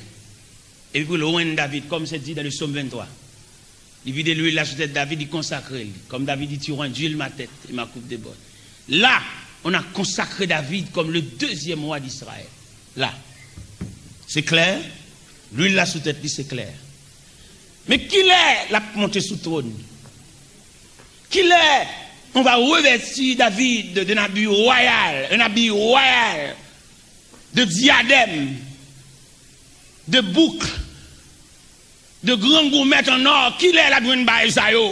Epi pou l rann David, comme c'est dit dans le psaume vingt-trois. Li vide lwil la sou tèt David, li konsakre l. Comme David dit, tu randuis ma tête et ma coupe déborde. Là, on a consacré David comme le deuxième roi d'Israël. Là. C'est clair? Lwil la sou tèt li, se klè. Men kilè l ap monte sou twòn? Kilè on va revêtir David d'un habit royal, un habit royal, de diadèm, de bouk, de gran goumèt an ò? Kilè l ap jwenn bagay sa yo?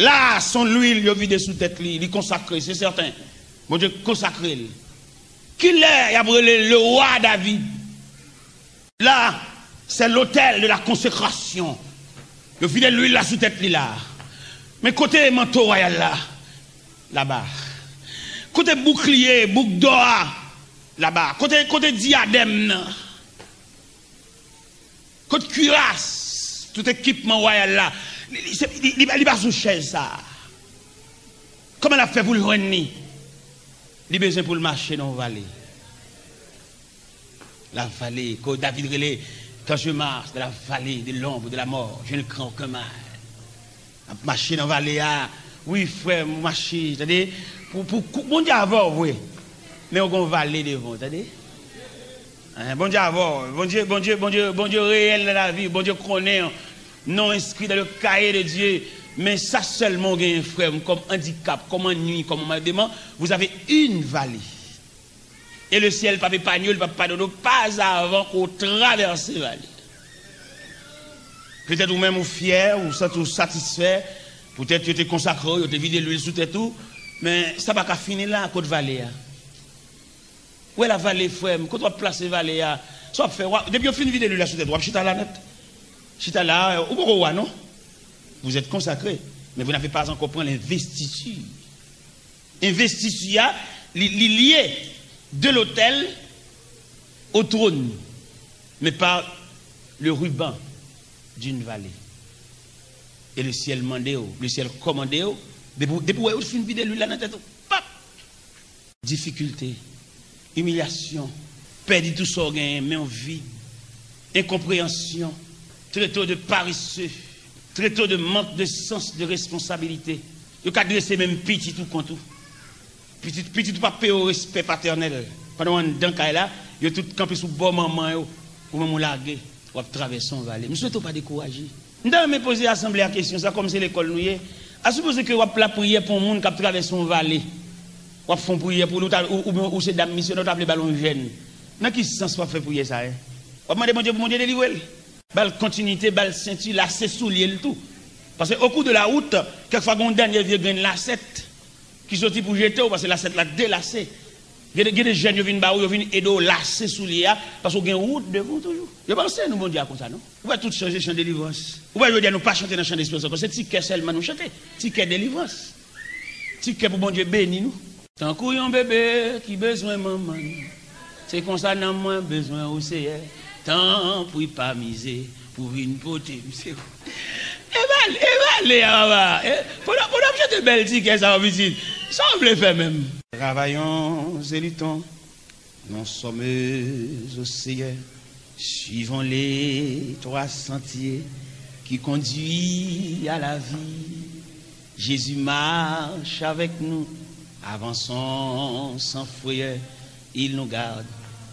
La, se yon lwil yo vide sou tèt li, li konsakre, se sèten. Bondye konsakre l. Kilè y ap rele le roi David? Là, c'est l'autel de la consécration. Yo vide lwil la sou tèt li la. Men kote manto wayal la? Laba. Kote boukliye, bouk dò a? Laba. Kote, kote diadèm nan? Kot kiras? Tout ekipman wayal la. Li, li, se- li, li, li pa sou chèz sa. Kòman l ap fè pou l jwenn li? Li bezwen pou l mache nan yon vale. La vale, ke David rele, quand je marche dans la vallée de l'ombre de la mort, je ne crains aucun mal. Ap mache nan vale a. Wi, frè m, ou mache, tande? Pou, pou, pou, Bondye avè w, vre. Men ou gon vale devan w, tande? Hein, Bondye avè w. Bondye, Bondye, Bondye, Bondye reyèl nan lavi w. Bondye konnen w. Non enskri dans le cahier de Dieu. Men sa sèlman w genyen, frè m, kòm andikap, kòm annui, kòm anmèdeman, vous avez une vale. E le syèl p ap epanye w, li p ap padone w, pas avan ke w travèse vale. Petèt ou menm ou fyè, ou santi w satisfè, poutèt yo te konsakre w, yo te vide lwil sou tèt ou, men sa pa ka fini la, kot vale a? Ou wè la vale, frè m, kot w ap plase vale a? Sa w ap fè, w ap- depi yo fin vide lwil la sou tèt ou, w ap chita la nèt. Chita la, ou poko wa, non? Vous êtes consacré, mais vous n'avez pas encore pris l'investiture. Envestiti a, li, li lye de l'autel au trône, mais par le ruban d'une vallée. E le syèl mande w, le syèl kòmande w, depi, depi w wè yo fin vide lwil la nan tèt ou, pap! Difikilte, imilyasyon, pèdi tout sa w genyen, men w vid, enkonpreyansyon, trete w de paresseux, trete w de manque de sens de responsabilité. Yo ka drese menm pitit ou kont ou. Pitit, pitit ou pa peye w respè patènèl. Pandan w anndan kay la, yo tout kanpe sou bò manman yo. Ou menm ou lage, w ap travèse yon vale. M swete w pa dekouraje. M ta renmen poze asanble a kesyon sa, kòm se lekòl nou ye. A sipoze ke w ap lapriyè pou yon moun k ap travèse yon vale. W ap fè yon priyè pou li, ou ta- ou, ou, ou se dam misyonè, ou ta vle ba l yon jèn. Nan ki sans w ap fè priyè sa, hein? W ap mande Bondye pou Bondye delivre l? Ba l kontinite, ba l senti, lase soulye l tou. Paske au cours de la route, kèk fwa gen yon dènye vye grenn lasèt ki soti pou jete w, paske lasèt la delase. Gen de, gen de jèn yo vin ba ou, yo vin ede w lase soulye a, paske w gen wout devan w toujou. Yo panse nou Bondye a konsa, non? Ou wè tout chanje chan delivrans. Ou wè jodi a nou pa chante nan chan desperans ankò, se ti kè sèlman nou chante. Ti kè delivrans. Ti kè pou Bondye beni nou. Tankou yon bebe ki bezwen manman l, se konsa nanm mwen bezwen ou, Seyè. Tanpri pa mize pou vin pote m sekou. E bale, e bale a, papa. E, pandan, pandan m chante bèl ti kè sa yo, pitit, sa w vle fè menm? Travaillons et luttons, nous sommes au Seigneur. Suivons les trois sentiers qui conduisent à la vie. Jésus marche avec nous, avançons sans frayeur. Il nous garde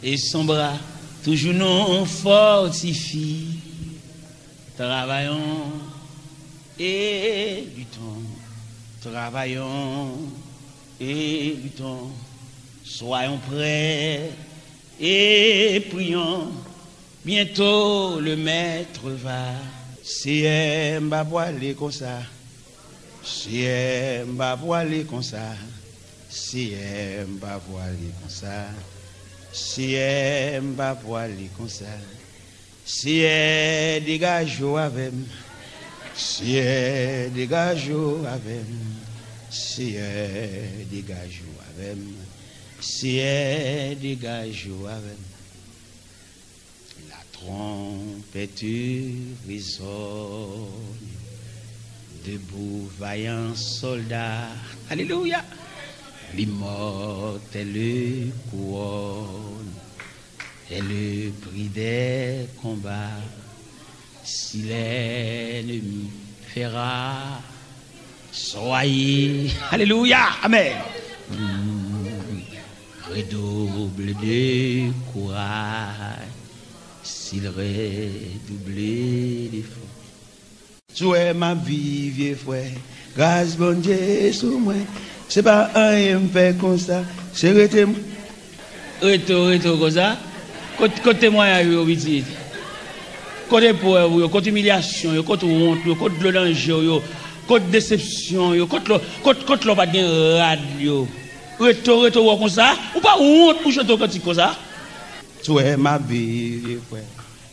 et son bras toujours nous fortifie. Travaillons et luttons, travaillons et luttons. Soyons prêts et prions. Bientôt le maître va. Seyè, m pa pwale konsa. Seyè, m pa pwale konsa. Seyè, m pa pwale konsa. Seyè, m pa pwale konsa. Seyè, degaje w avè m. Seyè, degaje w avè m. Seyè, degaje w avè m. Seyè, degaje w avè m. La trompette résonne. Debout, vaillant soldat. Alléluia. L'immortelle couronne est le prix des combats. Si l'ennemi fait rage, soyez. Alléluia. Amen. Redouble de courage. S'il redouble d'efforts. Si w wè m ap viv, vye frè, gras Bondye sou mwen. Se pa anyen m fè konsa, se rete m. Rete w, rete w konsa. Kot, kot temwayaj ou yo, pitit? Kot eprèv ou yo? Kot imilyasyon yo? Kot wont ou yo? Kot dlo nan je w yo? Kot desepsyon yo? Kot lè, kot, kot lè w pa t gen rad yo? Rete w, rete w konsa. Ou pa wont pou chante yon kantik konsa? Si w wè m ap viv, vye frè.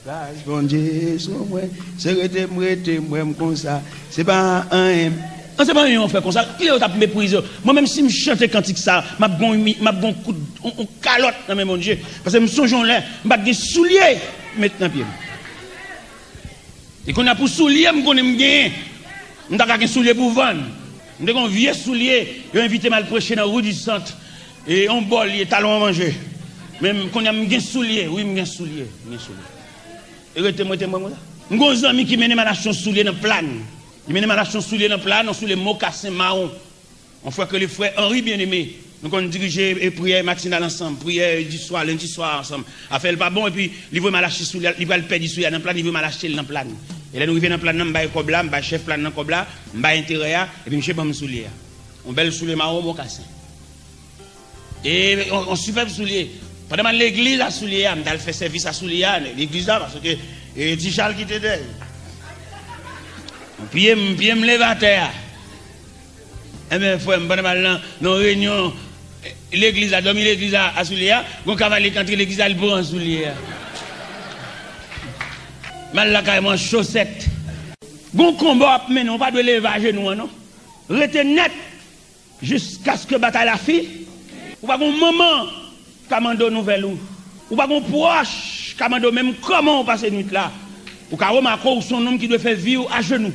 Gras Bondye sou mwen, se rete m, rete m, wè m konsa. Se pa anyen. An, se pa anyen w fè konsa. Kilè yo t ap meprize w? Mwen menm, si m chante kantik sa, m ap gon, m ap gon kout, on, on kalòt nan men Bondye. Paske m sonje yon lè, m pa t gen soulye pou m met nan pye m. E kounye a pou soulye m konnen m genyen, m ta ka gen soulye pou vann. M te gen yon vye soulye, yo envite m al preche nan Rue du Centre. E yon bò l ye, talon an manje. Men m, kounye a m gen soulye, wi, m gen soulye, m gen soulye. E rete m, rete m, mwen konsa. M gen yon zanmi ki mennen m al achte yon soulye nan Plàn. Li mennen m al achte yon soulye nan Plàn, yon soulye mokasen mawon. Yon frè k rele frè Henri Bien-Aimé. Nou konn dirije, e, priyè matinal ansanm, priyè di swa, lendi swa ansanm. Afè l pa bon, epi li voye m al achte soulye a, li pral pèdi soulye a nan Plàn, li voye m al achte l nan Plàn. E lè nou rive nan Plàn nan, m bay kòb la, m bay chèf Plàn nan kòb la, m bay enterè a, epi misye ban m soulye a. Yon bèl soulye mawon mokasen. E yon, yon sipèb soulye. Pandan m al legliz a soulye a, m t al fè sèvis a soulye a, legliz la, paske, e, Ti Chal ki te dèyè. Pye m, pye m leve atè a. Enben, frè m, pandan m al nan, nan reyinyon, e, legliz la, dòmi legliz la, a soulye a, gon kavalye k antre legliz la, li pran soulye a. M al lakay mwen an chosèt. Gon konba w ap mennen, ou pa dwe leve ajenou an, non. Rete nèt. Jiskaske batay la fin, ou pa gon manman ka mande w nouvèl ou. Ou pa gon pwòch ka mande w menm kòman w pase nwit la. Ou ka remake w se yon nonm ki dwe fè vi w ajenou.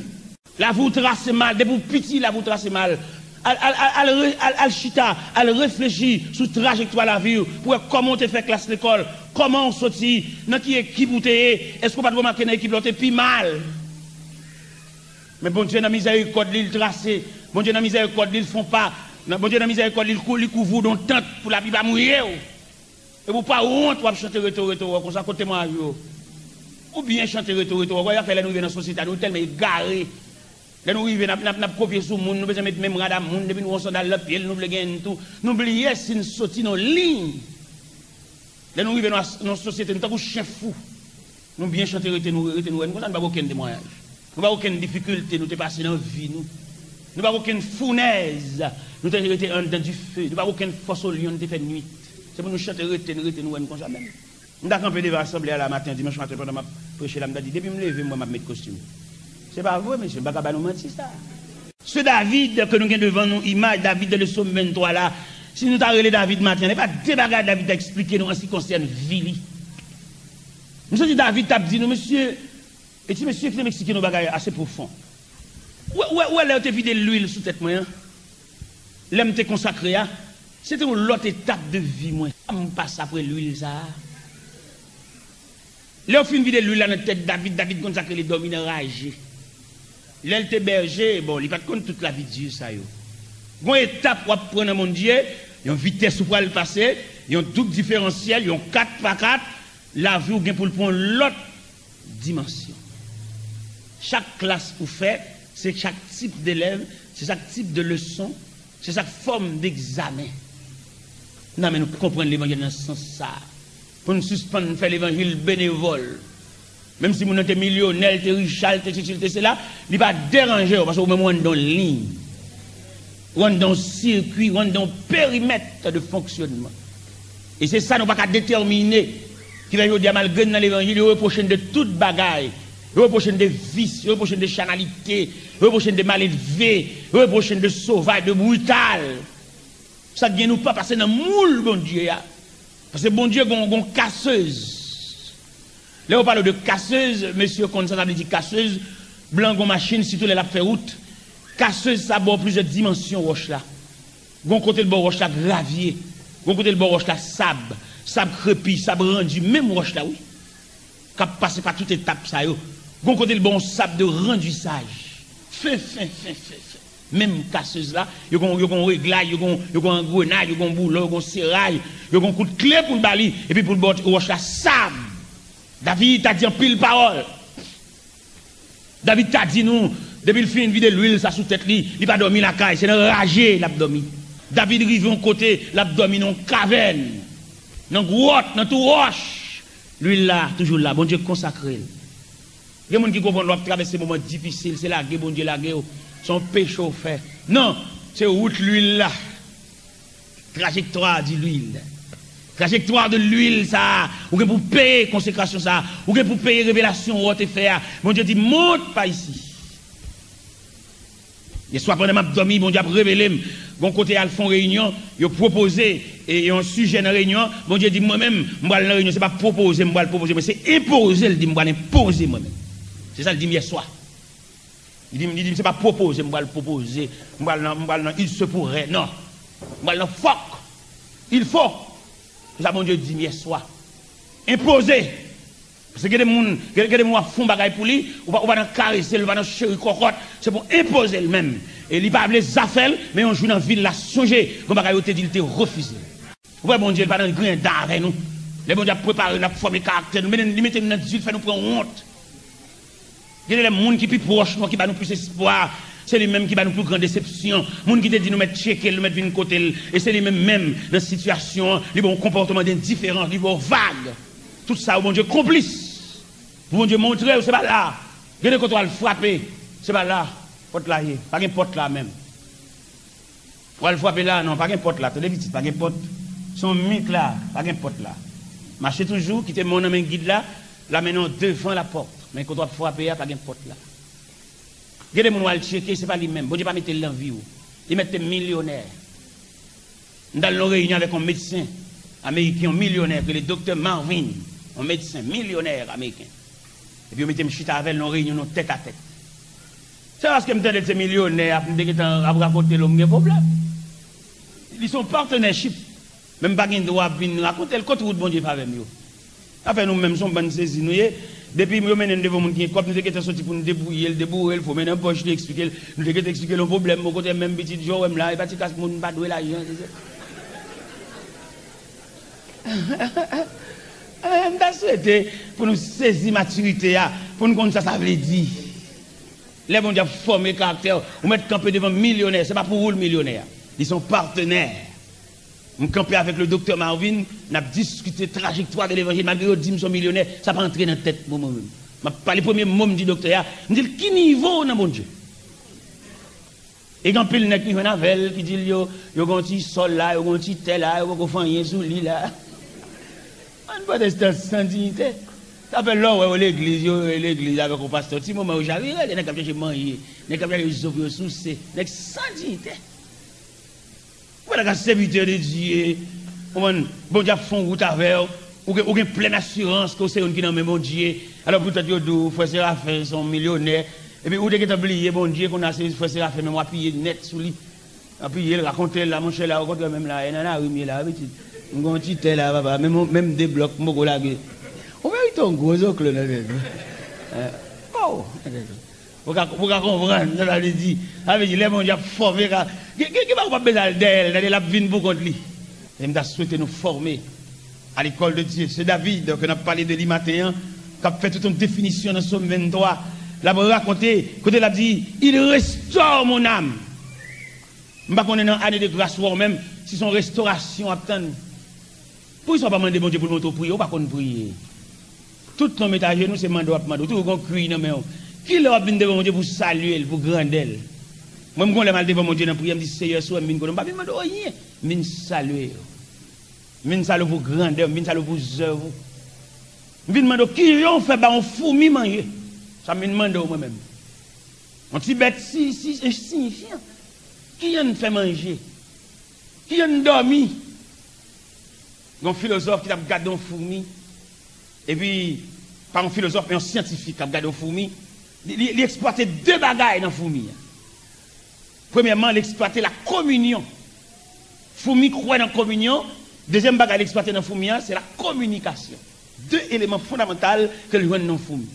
Lavi w trase mal, depi w piti, lavi w trase mal. Al, al, al, al re-, al, al chita, al reflechi sou trajektwa lavi w, pou w wè kòman w te fè klas lekòl, kòman w soti, nan ki ekip ou te ye, èske w pa t remake nan ekip la w te pi mal? Men Bondye nan mizèrikòd li, l trase. Bondye nan mizèrikòd li, l fè yon pa. Nan, Bondye nan mizèrikòd li, l kou-, li kouvri w de yon tant pou lapli pa mouye w. Epi w pa wont, w ap chante rete w, rete w konsa, kot temwayaj ou yo? Ou byen chante rete w, rete w, wè afè lè nou rive nan sosyete a, nou tèlman egare. Lè nou rive, n ap, n ap, n ap kopye sou moun, nou bezwen met menm rad a moun, depi nou wè yon sandal nan pye l, nou vle genyen n tou. Nou bliye si n soti nan liy. Lè nou rive nan as-, nan sosyete, nou tankou chen fou. Nou byen chante rete nou, rete nou, wè n konsa, nou pa gen okenn temwayaj. Nou pa gen okenn difikilte nou te pase nan vi nou. Nou pa gen okenn founèz nou te rete anndan dife. Nou pa gen okenn fòs olyon nou te fè nwit. Se pou nou chante rete n, rete nou, wè n konsa menm. M ta kanpe devan asanble a la maten, dimanch maten, pandan m ap preche la, m ta di, depi m leve, m wè m ap met kostim. Se pa vre, mesye, m pa ka ba nou manti sa. Se David ke nou gen devan nou, imaj David nan Sòm venntwa la. Si nou ta rele David maten an, e pa de bagay David ta eksplike nou an se ki konsène vi li. M santi David t ap di nou, mesye, e ti mesye ki te eksplike nou bagay ase pwofon. Ou wè, ou wè, ou wè lè yo te vide lwil sou tèt mwen an? Lè m te konsakre a, se te yon lòt etap de vi mwen. M pase apre lwil sa a. Lè yo fin vide lwil la nan tèt David, David konn sa k rele dòmi nan raje. Lè l te bèje, bon, li pa t konn tout lavi di sa yo. Gon etap w ap pran nan Bondye, yon vitès ou pral pase, yon doub diferansyèl, yon kat pa kat, lavi w gen pou l pran yon lòt dimansyon. Chak klas ou fè, se chak tip delèv, se chak tip de leson, se chak fòm degzamen. Nan men nou konprann levanjil nan sans sa a. Pou n sispann fè levanjil benevòl. Menm si moun nan te milyonè, l te richa, l te sesi, l te sela, li pa deranje w, paske ou menm ou anndan yon liy. Ou anndan yon sirkwi, ou anndan yon perimèt de fonksyònman. E se sa nou pa ka detèmine. Ki fè jodi a, malgre n nan levanjil, yo repwoche n de tout bagay. Yo repwoche n de vis, yo repwoche n de chanalite, yo repwoche n de malelve, yo repwoche n de sovaj, de brital. Sa k gen nou pa pase nan moul Bondye a. Paske Bondye gon, gon kasez. Lè yo pale de kasez, mesye konn sa sa vle di kasez, blan gon machin, sitou lè l ap fè wout. Kasez sa ba w plizyè dimansyon wòch la. Gon kote l ba w wòch la gravye. Gon kote l ba w wòch la sab. Sab krepi, sab randi, menm wòch la, wi. K ap pase pa tout etap sa yo. Gon kote l ba w yon sab de randisaj. Fen, fen, fen, fen, fen. Menm kasez la, yo gon, yo gon reglay, yo gon, yo gon angrenay, yo gon boulon, yo gon seray, yo gon kout kle pou l ba li, epi pou l ba w wòch la sab. David ta di anpil pawòl. David ta di nou, depi l fin vide lwil sa sou tèt li, li pa dòmi lakay, se nan raje l ap dòmi. David rive yon kote, l ap dòmi nan yon kavèn, nan gwòt, nan twou wòch. Lwil la toujou la, Bondye konsakre l. Gen moun ki konprann lè w ap travèse moman difisil, se lage Bondye lage w, se yon peche w fè. Non, se wout lwil la. Trajectoire de l'huile. Trajectoire de l'huile sa a, ou gen pou peye konsekrasyon sa a, ou gen pou peye revelasyon w te fè a. Bondye di, monte par ici. Yèswa pandan m ap dòmi, Bondye ap revele m. Gon kote al fè yon reyinyon, yo pwopoze e yon sijè nan reyinyon an, Bondye di, mwen menm, m pral nan reyinyon, se pa pwopoze m pral pwopoze, men se enpoze l di m pral enpoze mwen menm. Se sa l di m yèswa. Li di m, li di m, se pa pwopoze m pral pwopoze, m pral nan, m pral nan il se pourrait, non. M pral nan fòk, il faut. Se sa Bondye di m yèswa. Enpoze. Paske gen de moun, gen, gen de moun w ap fè yon bagay pou li, ou pa, ou pa nan karese l, ou pa nan cheri kòkòt, se pou enpoze l menm. E li pa vle zafè l, men yon jou nan vi l, l a sonje, gon bagay yo te di l te refize l. Ou wè Bondye, li pa nan griyen dan avè nou. Lè Bondye ap prepare n, ap fòme karaktè nou, men li mete nou nan difikilte, fè nou pran wont. Gen de lè moun ki pi pwòch nou an ki ba nou plis espwa, se li menm ki ba nou pi gran desepsyon. Moun ki te di nou mèt tcheke l, nou mèt vin kote l, e se li menm menm nan sitiyasyon an, li ba w yon konpòtman de endiferans, li ba w vag. Tout sa yo Bondye konplis. Pou Bondye montre w se pa la. Gen de kote w al frape, se pa la pòt la ye. Pa gen pòt la menm. W al frape la, non, pa gen pòt la. Tande pitit, pa gen pòt. Se yon mit la, pa gen pòt la. Mache toujou, kite men w nan men gid la, l ap mennen w devan lapòt. Men kote w ap frape a, pa gen pòt la. Gen de moun w al tcheke, se pa li menm. Bondye pa mete l nan vi w. Li mèt te milyonè. M t al nan yon reyinyon avèk yon medsen ameriken, yon milyonè, ki rele Doktè Marvin, yon medsen milyonè ameriken. Epi yo mete m chita avè l nan yon reyinyon, nan tèt a tèt. Se paske m tande l se milyonè, ap m te gentan ap rakonte l, m gen pwoblèm. Li se yon partnership. Men m pa gen dwa ap vin rakonte l kot wout Bondye fè avè m yo. Afè nou menm, se yon bann sezi nou ye. Depi yo mennen n devan moun ki gen kòb, nou te gentan soti pou n debouye l, deboure l, foumen nan pòch li, eksplike l. Nou te gentan eksplike l yon pwoblèm, bò kote menm pitit jan w wè m la, e pa ti kas moun pa dwe lajan, se, se. M ta swete pou nou sezi matirite a, pou n konn sa sa vle di. Lè Bondye ap fòme karaktè, ou mèt kanpe devan milyonè, se pa pou ou l milyonè a. Li se yon patnè. M kanpe avèk le doktè Marvin, n ap diskite trajektwa de levanjil. Malgre yo di m se yon milyonè, sa pa antre nan tèt mwen, mwen menm. M ap pale, premye mo m di doktè a, m di l, ki nivo w nan Bondye? E gen anpil nèg ki jwenn avè l, ki di l yo, yo gen yon ti sòl la, yo gen yon ti tè la, yo poko fè anyen sou li la. Bann pwotestan san diyite. Sa fè lè w wè yo legliz, yo legliz avèk yon pastè, ti moman yo chavire, gen nèg k ap chache manje, nèg k ap chache zo pou yo souse, nèg san diyite. Ou pa ta ka sèvitè de Dye, konprann, Bondye ap fè yon wout avè w, ou gen, ou gen plèn asirans ke w se youn ki nan men Bondye. Alò poutèt yo di w frè Serafen se yon milyonè, epi ou te gentan bliye Bondye, kounye a se frè Serafen menm w apiye nèt sou li. Apiye l, rakonte l la, monchè, la, okontrè, menm la, e nan lari m ye la, wi, pitit. M gen yon ti tè la, papa, menm, menm de blòk, m poko lage. Ou merite yon gwo zoklo nan tèt ou. Eh, oh, ou ka, ou ka konprann sa sa vle di. Sa vle di, lè Bondye ap fòme, ka, gen, gen, gen bagay ou p ap bezwen al dèyè l, tande, l ap vin pou kont li. E m ta swete nou fòme à l'école de Dieu. Se David ke n ap pale de li maten an, k ap fè tout yon definisyon nan Sòm venntwa. L ap rakonte, kote l ap di, il restaure mon âme. M pa konnen nan ane de gras ou a ou menm, si se yon restorasyon w ap tann. Poukisa w pa mande Bondye pou l montre w priye? Ou pa konn priye. Tout tan w met ajenou, se mande w ap mande. Ou toujou gen yon kwiy nan men w. Kilè w ap vin devan Bondye pou w salye l, pou w grandè l? Mwen, m gon lè m al devan Bondye nan priyè, m di, Seyè, si w wè m vin kote w, m pa vin mande w anyen. M vin salye w. M vin salye w pou grandè w, m vin salye w pou zèv ou. M vin mande w kijan w fè bay yon foumi manje. Sa m vin mande w mwen menm. Yon ti bèt si, si, ensiyifyan. Kijan n fè manje? Kijan n dòmi? Gen yon filozòf ki t ap gade yon foumi. Epi, pa yon filozòf, men yon syantifik k ap gade yon foumi. Li, li, li eksplwate de bagay nan foumi an. Premyèman, l eksplwate la kominyon. Foumi kwè nan kominyon. Dezyèm bagay l eksplwate nan foumi an, se la kominikasyon. De eleman fondamantal ke l jwenn nan foumi.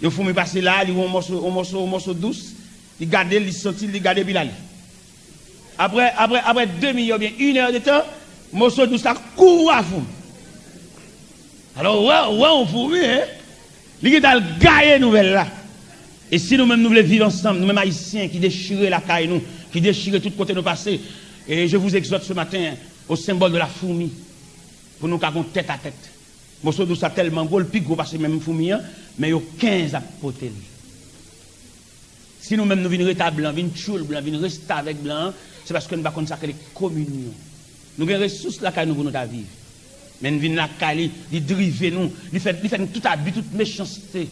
Yon foumi pase la, li wè yon mòso, yon mòso, yon mòso dous, li gade l, li santi l, li gade, epi l ale. Apre, apre, apre demi è oubyen inè de tan, mòso dous la kouri a foumi. Alò, ou wè, ou wè yon foumi, en? Li gentan al gaye nouvèl la. E si nou menm nou vle viv ansanm, nou menm Ayisyen ki dechire lakay nou, ki dechire tout kote nou pase, e je vous exhorte ce matin au symbole de la fourmi, pou nou ka gon tèt a tèt. Mòso dous la tèlman gwo, l pi gwo pase menm foumi an, men yo kenz ap pote l. Si nou menm nou vin ret a blan, vin tchoul blan, vin restavèk blan an, se paske nou pa konn sa k rele kominyon. Nou gen resous lakay nou pou nou ta viv. Men n vin lakay li, li drive nou, li fè, li fè nou tout abi, tout mechanste.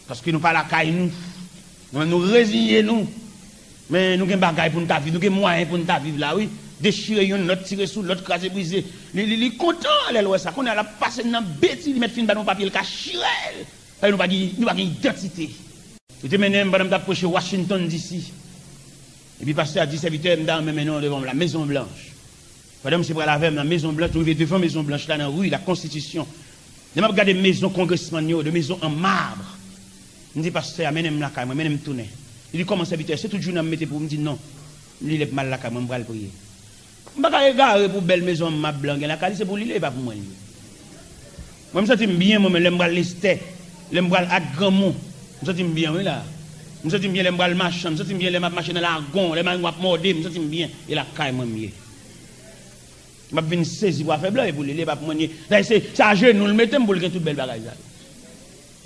Paske nou pa lakay nou. Nou menm nou reziye nou. Men nou gen bagay pou n ta viv, nou gen mwayen pou n ta viv la, wi. Dechire youn, lòt tire sou lòt, kraze brize. Li, li, li kontan lè l wè sa. Kounye a l ap pase nan betiz, li mèt fin ba nou papye, l ka chire l. Paske nou pa gen, nou pa gen idantite. Yo te mennen m pandan m t ap preche Washington D C. Epi pastè a di, sèvitè, m ta renmen mennen w devan la Mezon Blanch. Pandan misye pral avè m nan Mezon Blanch, nou rive devan Mezon Blanch la, nan ri la Konstitisyon. Lè m ap gade mezon kongresmann yo, de mezon an mab. M di pastè a, mennen m lakay mwen, mennen m tounen. Li di, kòman sèvitè, se tout jounen an m mete pou ou? M di, non. M di, lè m al lakay mwen, m pral priye. M pa ka egare pou bèl mezon an mab blan gen lakay li, se pou li l ye, e pa pou mwen l ye. Mwen, m santi m byen, mwen, men lè m pral Lestè, lè m pral ak granmou, m santi m byen, wi, la. M santi m byen lè m pral machan, m santi m byen lè m ap mache nan lagon, lè marimwa ap mòde m, m santi m byen. E lakay mwen m ye. M ap vin sezi pou afè blan, e pou li l ye, e pa pou mwen l ye. Dayè, se, se ajenou l mete m pou l gen tout bèl bagay sa yo.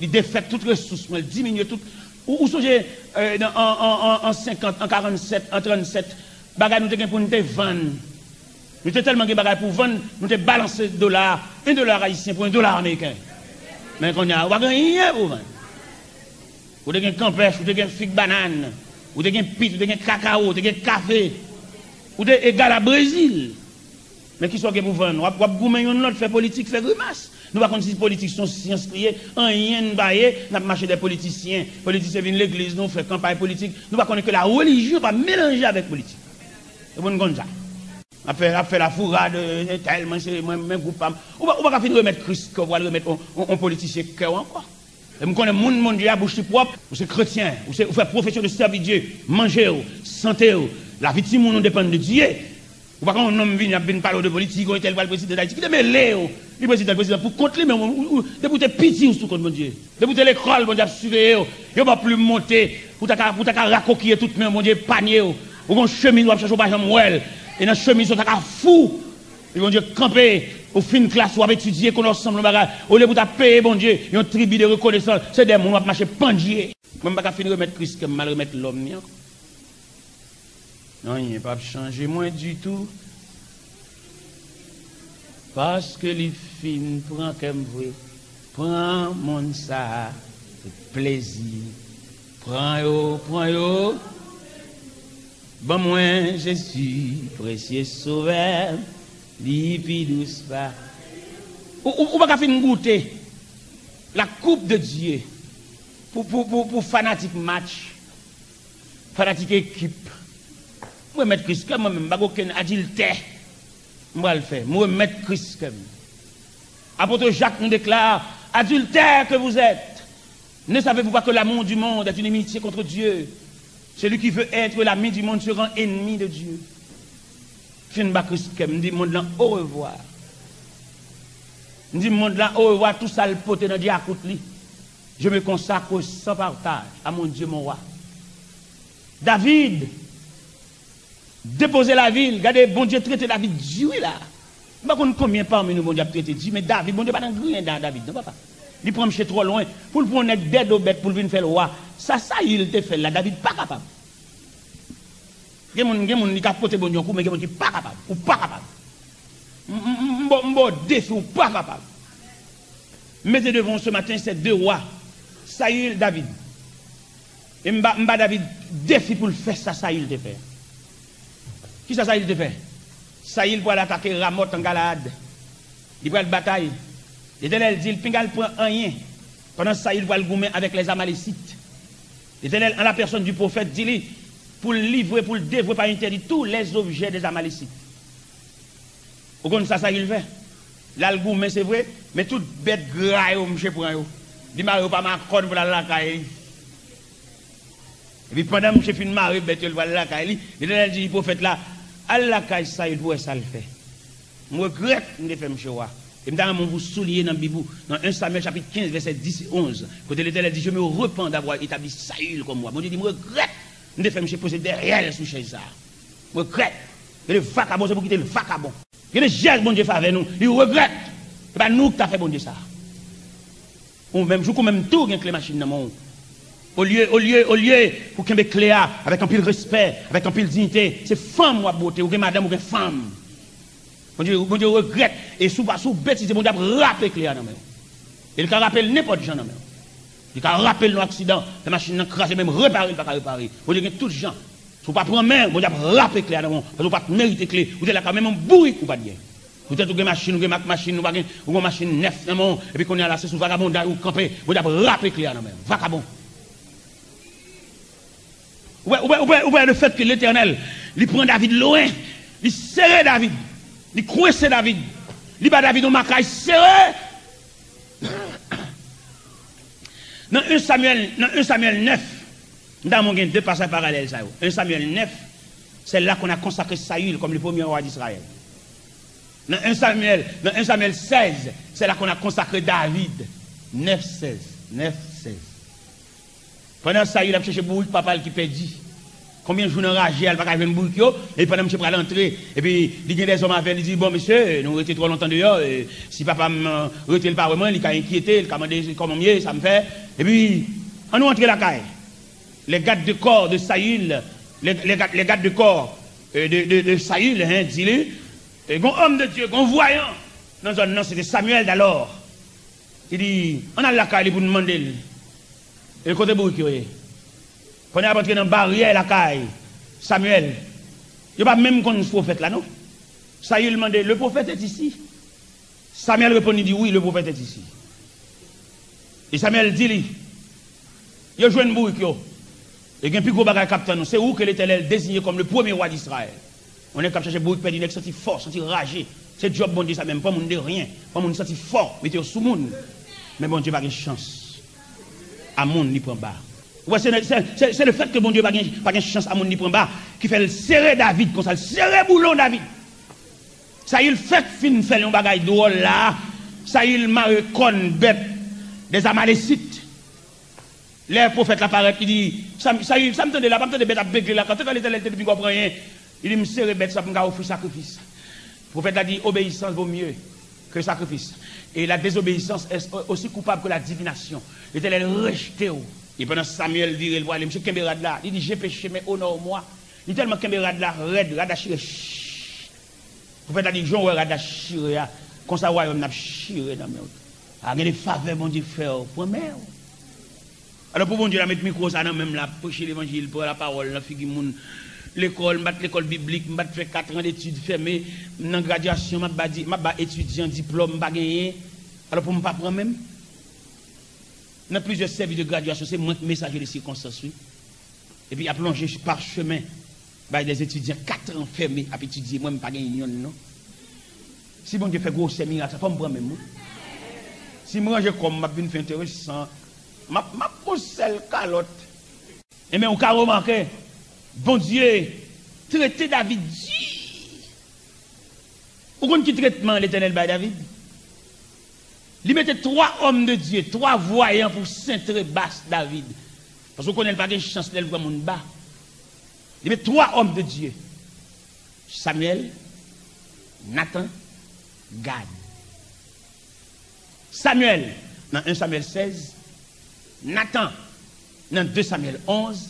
Li defèt tout resous mwen, li diminye tout. Ou, ou sonje, euh, nan, an, an, an, an senkant, an karannsèt, an trannsèt, bagay nou te gen pou n te vann. Nou te tèlman gen bagay pou vann, nou te balanse dola a, yon dola ayisyen pou yon dola ameriken. Men kounye a, ou pa gen anyen pou vann. Ou te gen kanpèch, ou te gen fig banann, ou te gen pit, ou te gen kakawo, ou te gen kafe, ou te egal a Brezil. Men kisa w gen pou vann? W ap, w ap goumen youn lòt, fè politik, fè grimas. Nou pa konn si politik se yon syans li ye, anyen n pa ye, n ap mache dèyè politisyen. Politisyen vin legliz nou, fè kanpay politik. Nou pa konnen ke la relijyon pa melanje avèk politik. E pou n konn sa. Ap fè, ap fè lafourad, eh, tèl, mwen se, mwen, mwen gwoup pa m. Ou pa, ou pa ka fin remèt Kris kè w, w al remèt on, on, on politisyen kè w ankò. E m konnen moun Bondye a, bouch li pwòp, ou se kretyen, ou se, ou fè pwofesyon de sèvi Dye, manje w, sante w, lavi timoun ou depann de Dye. Ou pa ka yon nonm vini ap vin pale w de politik, yon entèl pral prezidan Dayiti. Kite mele w, li prezidan, prezidan pou kont li, men ou, ou, ou, depi w te piti, ou sou kont Bondye. Depi w te lekòl, Bondye ap siveye w. Yo ba w plim monte, pou ta ka, pou ta ka rakokiye tout men w, Bondye epanye w. Ou gon chemiz w ap chache, ou pa janm wè l. E nan chemiz ou ta ka fou. Epi Bondye kanpe, ou fin klas, w ap etidye, konnen w sanble yon bagay. Olye pou ta peye Bondye yon tribi de rekonesans, se dèyè moun w ap mache pandye. Mwen, m pa ka fin remèt Kris kè m, m al remèt lòm ni ankò. Anyen p ap chanje mwen ditou. Paske li fin pran kè m vre. Pran monn sa a, tout plezi. Pran yo, pran yo. Ban mwen Jezi, presye Sovè, li pi dous pa. Ou, ou, ou pa ka fin goute la coupe de Dieu pou, pou, pou, pou fanatik match, fanatik ekip. Mwen remèt Kris kè mwen menm, m pa gen okenn adiltè m pral fè. Mwen remèt Kris kè m. Apôtre Jacques nous déclare, adultères que vous êtes, ne savez-vous pas que l'amour du monde est inimitié contre Dieu? Celui qui veut être l'ami du monde se rend ennemi de Dieu. Fin ba Kris kè m, m di mond lan orevwa. M di mond lan orevwa, tou sa l pote nan dyakout li. Je me consacre sans partage à mon Dieu, mon roi. David depoze lavi l. Gade, Bondye trete David di wi la. M pa konn konbyen pami nou Bondye ap trete di, men David, Bondye pa nan griyen da David, non, papa. Li pran mche twò lwen. Pou l pran yon nèg dèdo bèt pou l vin fè l wa. Sa Sayil te fè l la, David pa kapab. Gen moun, gen moun li ka pote Bondye yon kou, men gen moun ki pa kapab. Ou pa kapab. M, m, m, m ba w, m ba w defi, ou pa kapab. M mete devan w ce matin, se de wa, Sayil, David. E m ba, m ba David defi pou l fè sa Sayil te fè. Kisa Sayil te fè? Sayil pral atake Ramòt an Galaad. Li pral batay. Letènèl di l, pinga l pran anyen. Pandan Sayil pral goumen avèk lèzamalésit. Letènèl, an la pèsòn di pwofèt, di li, Pou l livre, pou l devwe pa entèdi tous les objets des Amalécites. Ou konn sa Sayil fè? L al goumen, se vre, men tout bèt gra yo, misye pran yo. Li mare yo pa makòn pou l al lakay li. Epi pandan misye fin mare bèt yo, l pral lakay li, Letènèl di pwofèt la, al lakay Sayil pou w wè sa l fè. M regrèt m te fè misye wa. E m ta renmen pou w souliye nan Bib ou, nan en Samyèl chapit kenz, vèsè dis e onz, kote Letènèl di, je me repens d'avoir établi Saül comme roi. Bondye di, m regrèt m te fè misye poze dèyè l sou chèz sa a. M regrèt. Gen de vakabon, se pou kite l vakabon. Gen de jès Bondye fè avè nou, li regrèt. Se pa nou ki ta fè Bondye sa. Ou menm, jouk ou menm tou gen kle machin nan men w. Olye, olye, olye pou kenbe kle a avèk anpil respè, avèk anpil diyite, se fanm w ap bwote, ou gen madanm, ou gen fanm. Bondye, Bondye regrèt, e si w pa, si w betize, Bondye ap rape kle a nan men w. E li ka rape l nenpòt jan nan men w. Li ka rape l nan aksidan, fè machin nan kraze, menm repare, li pa ka repare. Bondye gen tout jan. Si w pa pran men, Bondye ap rape kle a nan men w, paske w pa t merite kle. Ou te lakay w, menm yon bourik ou pa t gen. Poutèt ou gen machin, ou gen mak machin, ou pa gen, ou gen yon machin nèf nan men w, epi kounye a la, se sou vagabonday ou kanpe, Bondye ap rape kle a nan men w. Vakabon. Ou wè, ou wè, ou wè, ou wè lefètke Letènèl, li pran David lwen, li sere David, li kwense David, li ba David yon makay sere. Nan en Samyèl, nan en Samyèl nèf, m ta renmen w gen de pasaj paralèl sa yo. En Samyèl nèf, c'est là qu'on a consacré Saül comme le premier roi d'Israël. Nan en Samyèl, nan en Samyèl sèz, c'est là qu'on a consacré David. Nèf sèz, nèf sèz. Pandan Sayil ap chèche bourik papa l ki pèdi, konbyen jou nan raje a, l pa ka jwenn bourik yo, e pandan misye pral antre, epi li gen dèzòm avè l, li di, bon, mesye, nou rete twò lontan deyò, e, si papa m, e, rete, l pa wè mwen, li ka enkyete, li ka mande kòman m ye, sa m fè. Epi, ann nou antre lakay. Les gardes de corps de Saül, les, les gardes, les gardes de corps, e, de, de, de Saül, hein, di li, e, gon homme de Dieu, gon voyant nan zòn nan, se te Samuel d'alors. Li di, ann al lakay li pou n mande l. E kote bourik yo ye? Pandan y ap antre nan baryè lakay Samyèl, yo pa menm konn pwofèt la, non. Sayil mande, le prophète est ici? Samyèl reponn, li di, wi, le prophète est ici. E Samyèl di li, yo jwenn bourik yo. E gen pi gwo bagay k ap tann ou. Se ou ke Letènèl deziye kòm le premye wa d Izrayèl. Yon nèg k ap chache bourik pèdi, nèg santi fò, santi raje. Se djòb Bondye sa menm, pran moun de ryen, pran moun santi fò, mete yo sou moun. Men Bondye pa gen chans a moun li pran ba. Ou wè, se, se, se, se lefètke Bondye pa gen, pa gen chans a moun li pran ba, ki fè l sere David konsa, l sere boulon David. Sayil fèk fin fè l yon bagay dwòl la. Sayil mare kòn bèt dèz Amalesit. Lè pwofèt la parèt, li di, sa, Sayil, sa m tande la, pa m tande bèt ap begle la, kanpe fè Letènèl te di m pa pran anyen. Li di, m sere bèt sa pou m ka ofri sakrifis. Pwofèt la di, obéissance vaut mieux que le sacrifice. Et la désobéissance est aussi coupable que la divination. Letènèl rejte w. E pandan Samyèl vire l pou ale, misye kenbe rad la. Li di, j'ai péché, mais honore-moi. Li tèlman kenbe rad la rèd, rad la chire. Pwofèt la di, jan w wè rad la chire a, konsa wayòm nan ap chire nan men w. A, gen de favè Bondye fè w, pran men w. Alò, pou Bondye la met mikwo sa nan men m la, ap preche levanjil, pran lapawòl nan figi moun. Lekòl, m pa t lekòl biblik, m pa t fè kat an detid fèmen, m nan gradyasyon, m ap ba di, m ap ba etidyan diplòm m pa genyen. Alò, pou m pa pran men m? Nan plizyè sèvis de gradyasyon, se mwen k mesaje de sikonstans, wi. Epi y ap lonje pachemen, bay de etidyan kat an fèmen ap etidye, mwen m pa gen yonn non. Si Bondye fè gwosè mirak sa, fò m pran men m wi. Si m ranje kò m, m ap vin fè enteresan. M ap, m ap pran sèl kalòt. Enben, ou ka remake, Bondye trete David di. Ou konn ki tretman Letènèl bay David? Li mete twa òm de Dye, twa vwayan pou sentre bas David. Paske w konnen l pa gen chans lè l pran moun ba. Li met twa òm de Dye. Samyèl, Natan, Gad. Samyèl, nan en Samyèl sèz, Natan, nan de Samyèl onz,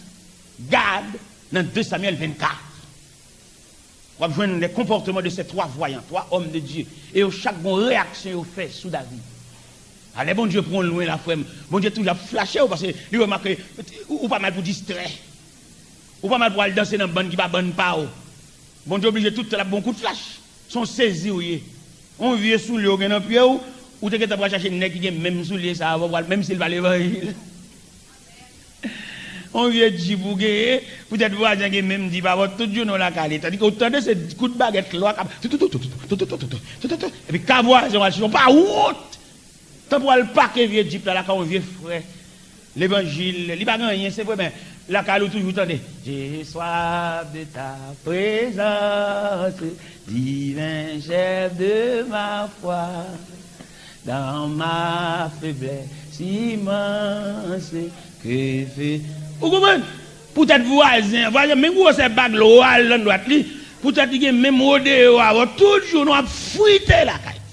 Gad, nan de Samyèl vennkat. W ap jwenn les comportements de ces trois voyants, twa òm de Dye. E yo chak gon reyaksyon yo fè sou David. A, lè Bondye pran w lwen la, frè m, Bondye toujou ap flache w, paske li remake ou, ou pa mal pou distrè. Ou pa mal pou al danse nan bann ki pa bann pa w. Bondye oblije tout tan l ap ba w kout flach. Se yon sezi w ye. Yon vye soulye w gen nan pye w, ou te gentan pral chache nèg ki gen menm soulye sa a, w ap pral, menm si l pa levanjil. On vye djip ou genyen, poutèt vwazen gen menm djip avè w tout jounen w lakay li. Tandike ou tande se kout bagèt lwa k ap toutoutoutou, epi ka vwazen w al chèche, w pa wont. Tanpri w al pake vye djip la lakay on vye frè levanjil, li pa gen anyen, se vre, men lakay li w toujou tande, J'ai soif de ta présence, divin chef de ma foi. Dans ma faiblesse immense, que fais. Ou konprann? Poutèt vwazen, vwazen, menm gwosè bag lwa l nan dwat li, poutèt li gen menm rodeo avè w, tout jounen w ap frite lakay.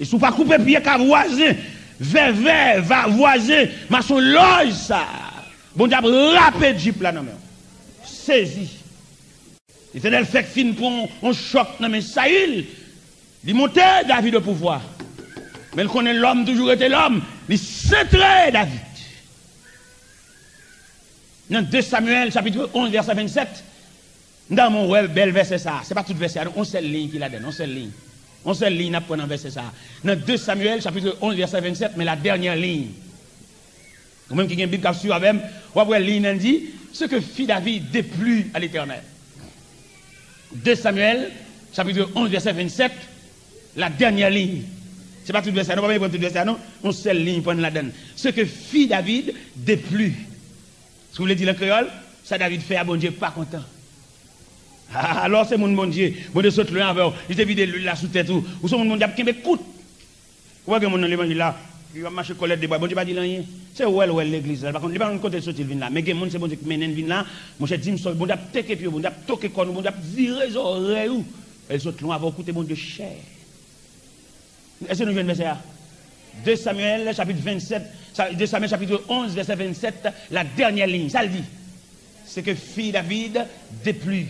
E si w pa koupe pye ka vwazen, vèvè, va, vwazen, masonlòj sa, Bondye ap rape djip la nan men w. Sezi. Letènèl fèk fin pran yon chòk nan men Sayil, li monte David o pouvwa. Men l konnen lòm toujou rete lòm, li sentre David. Nan de Samyèl, chapit onz, vèsè vennsèt, m ta renmen w wè bèl vèsè sa a. Se pa tout vèsè a, non, yon sèl liy ki ladan l, yon sèl liy. Yon sèl liy n ap pran nan vèsè sa a. Nan de Samyèl, chapit onz, vèsè vennsèt, men la dènyè liy. Ou menm ki gen Bib k ap swiv avè m, w ap wè liy nan di, Ce que fit David déplut à l'Éternel. De Samyèl, chapit onz, vèsè vennsèt, la dènyè liy. Se pa tout vèsè a, non, pa bezwen pran tout vèsè a, non. Yon sèl liy pran ladan l. Ce que fit David déplut. Si w vle di l an kreyòl, sa David fè a, Bondye pa kontan. Ah, alò se moun Bondye. Bondye sot lwen avè w. Li te vide lwil la sou tèt ou. Ou se moun Bondye ap kenbe kout. Ou wè gen moun nan levanjil la, li ap mache kòlèt de bwa. Bondye pa di l anyen. Se wè l wè l legliz la. Li pa konn, li pa konn kote l soti l vin la. Men gen moun se Bondye ki mennen l vin la. Monchè, di m sa, Bondye ap teke pye w, Bondye ap toke kò nou, Bondye ap vire zòrèy ou. Lè l sot lwen avè w, koute Bondye chè. Èske nou jwenn vèsè a? De Samyèl, chapit vennsèt, sa, de Samyèl, chapit onz, vèsè vennsèt, la dènyè liy. Sa l di? Ce que fit David déplut.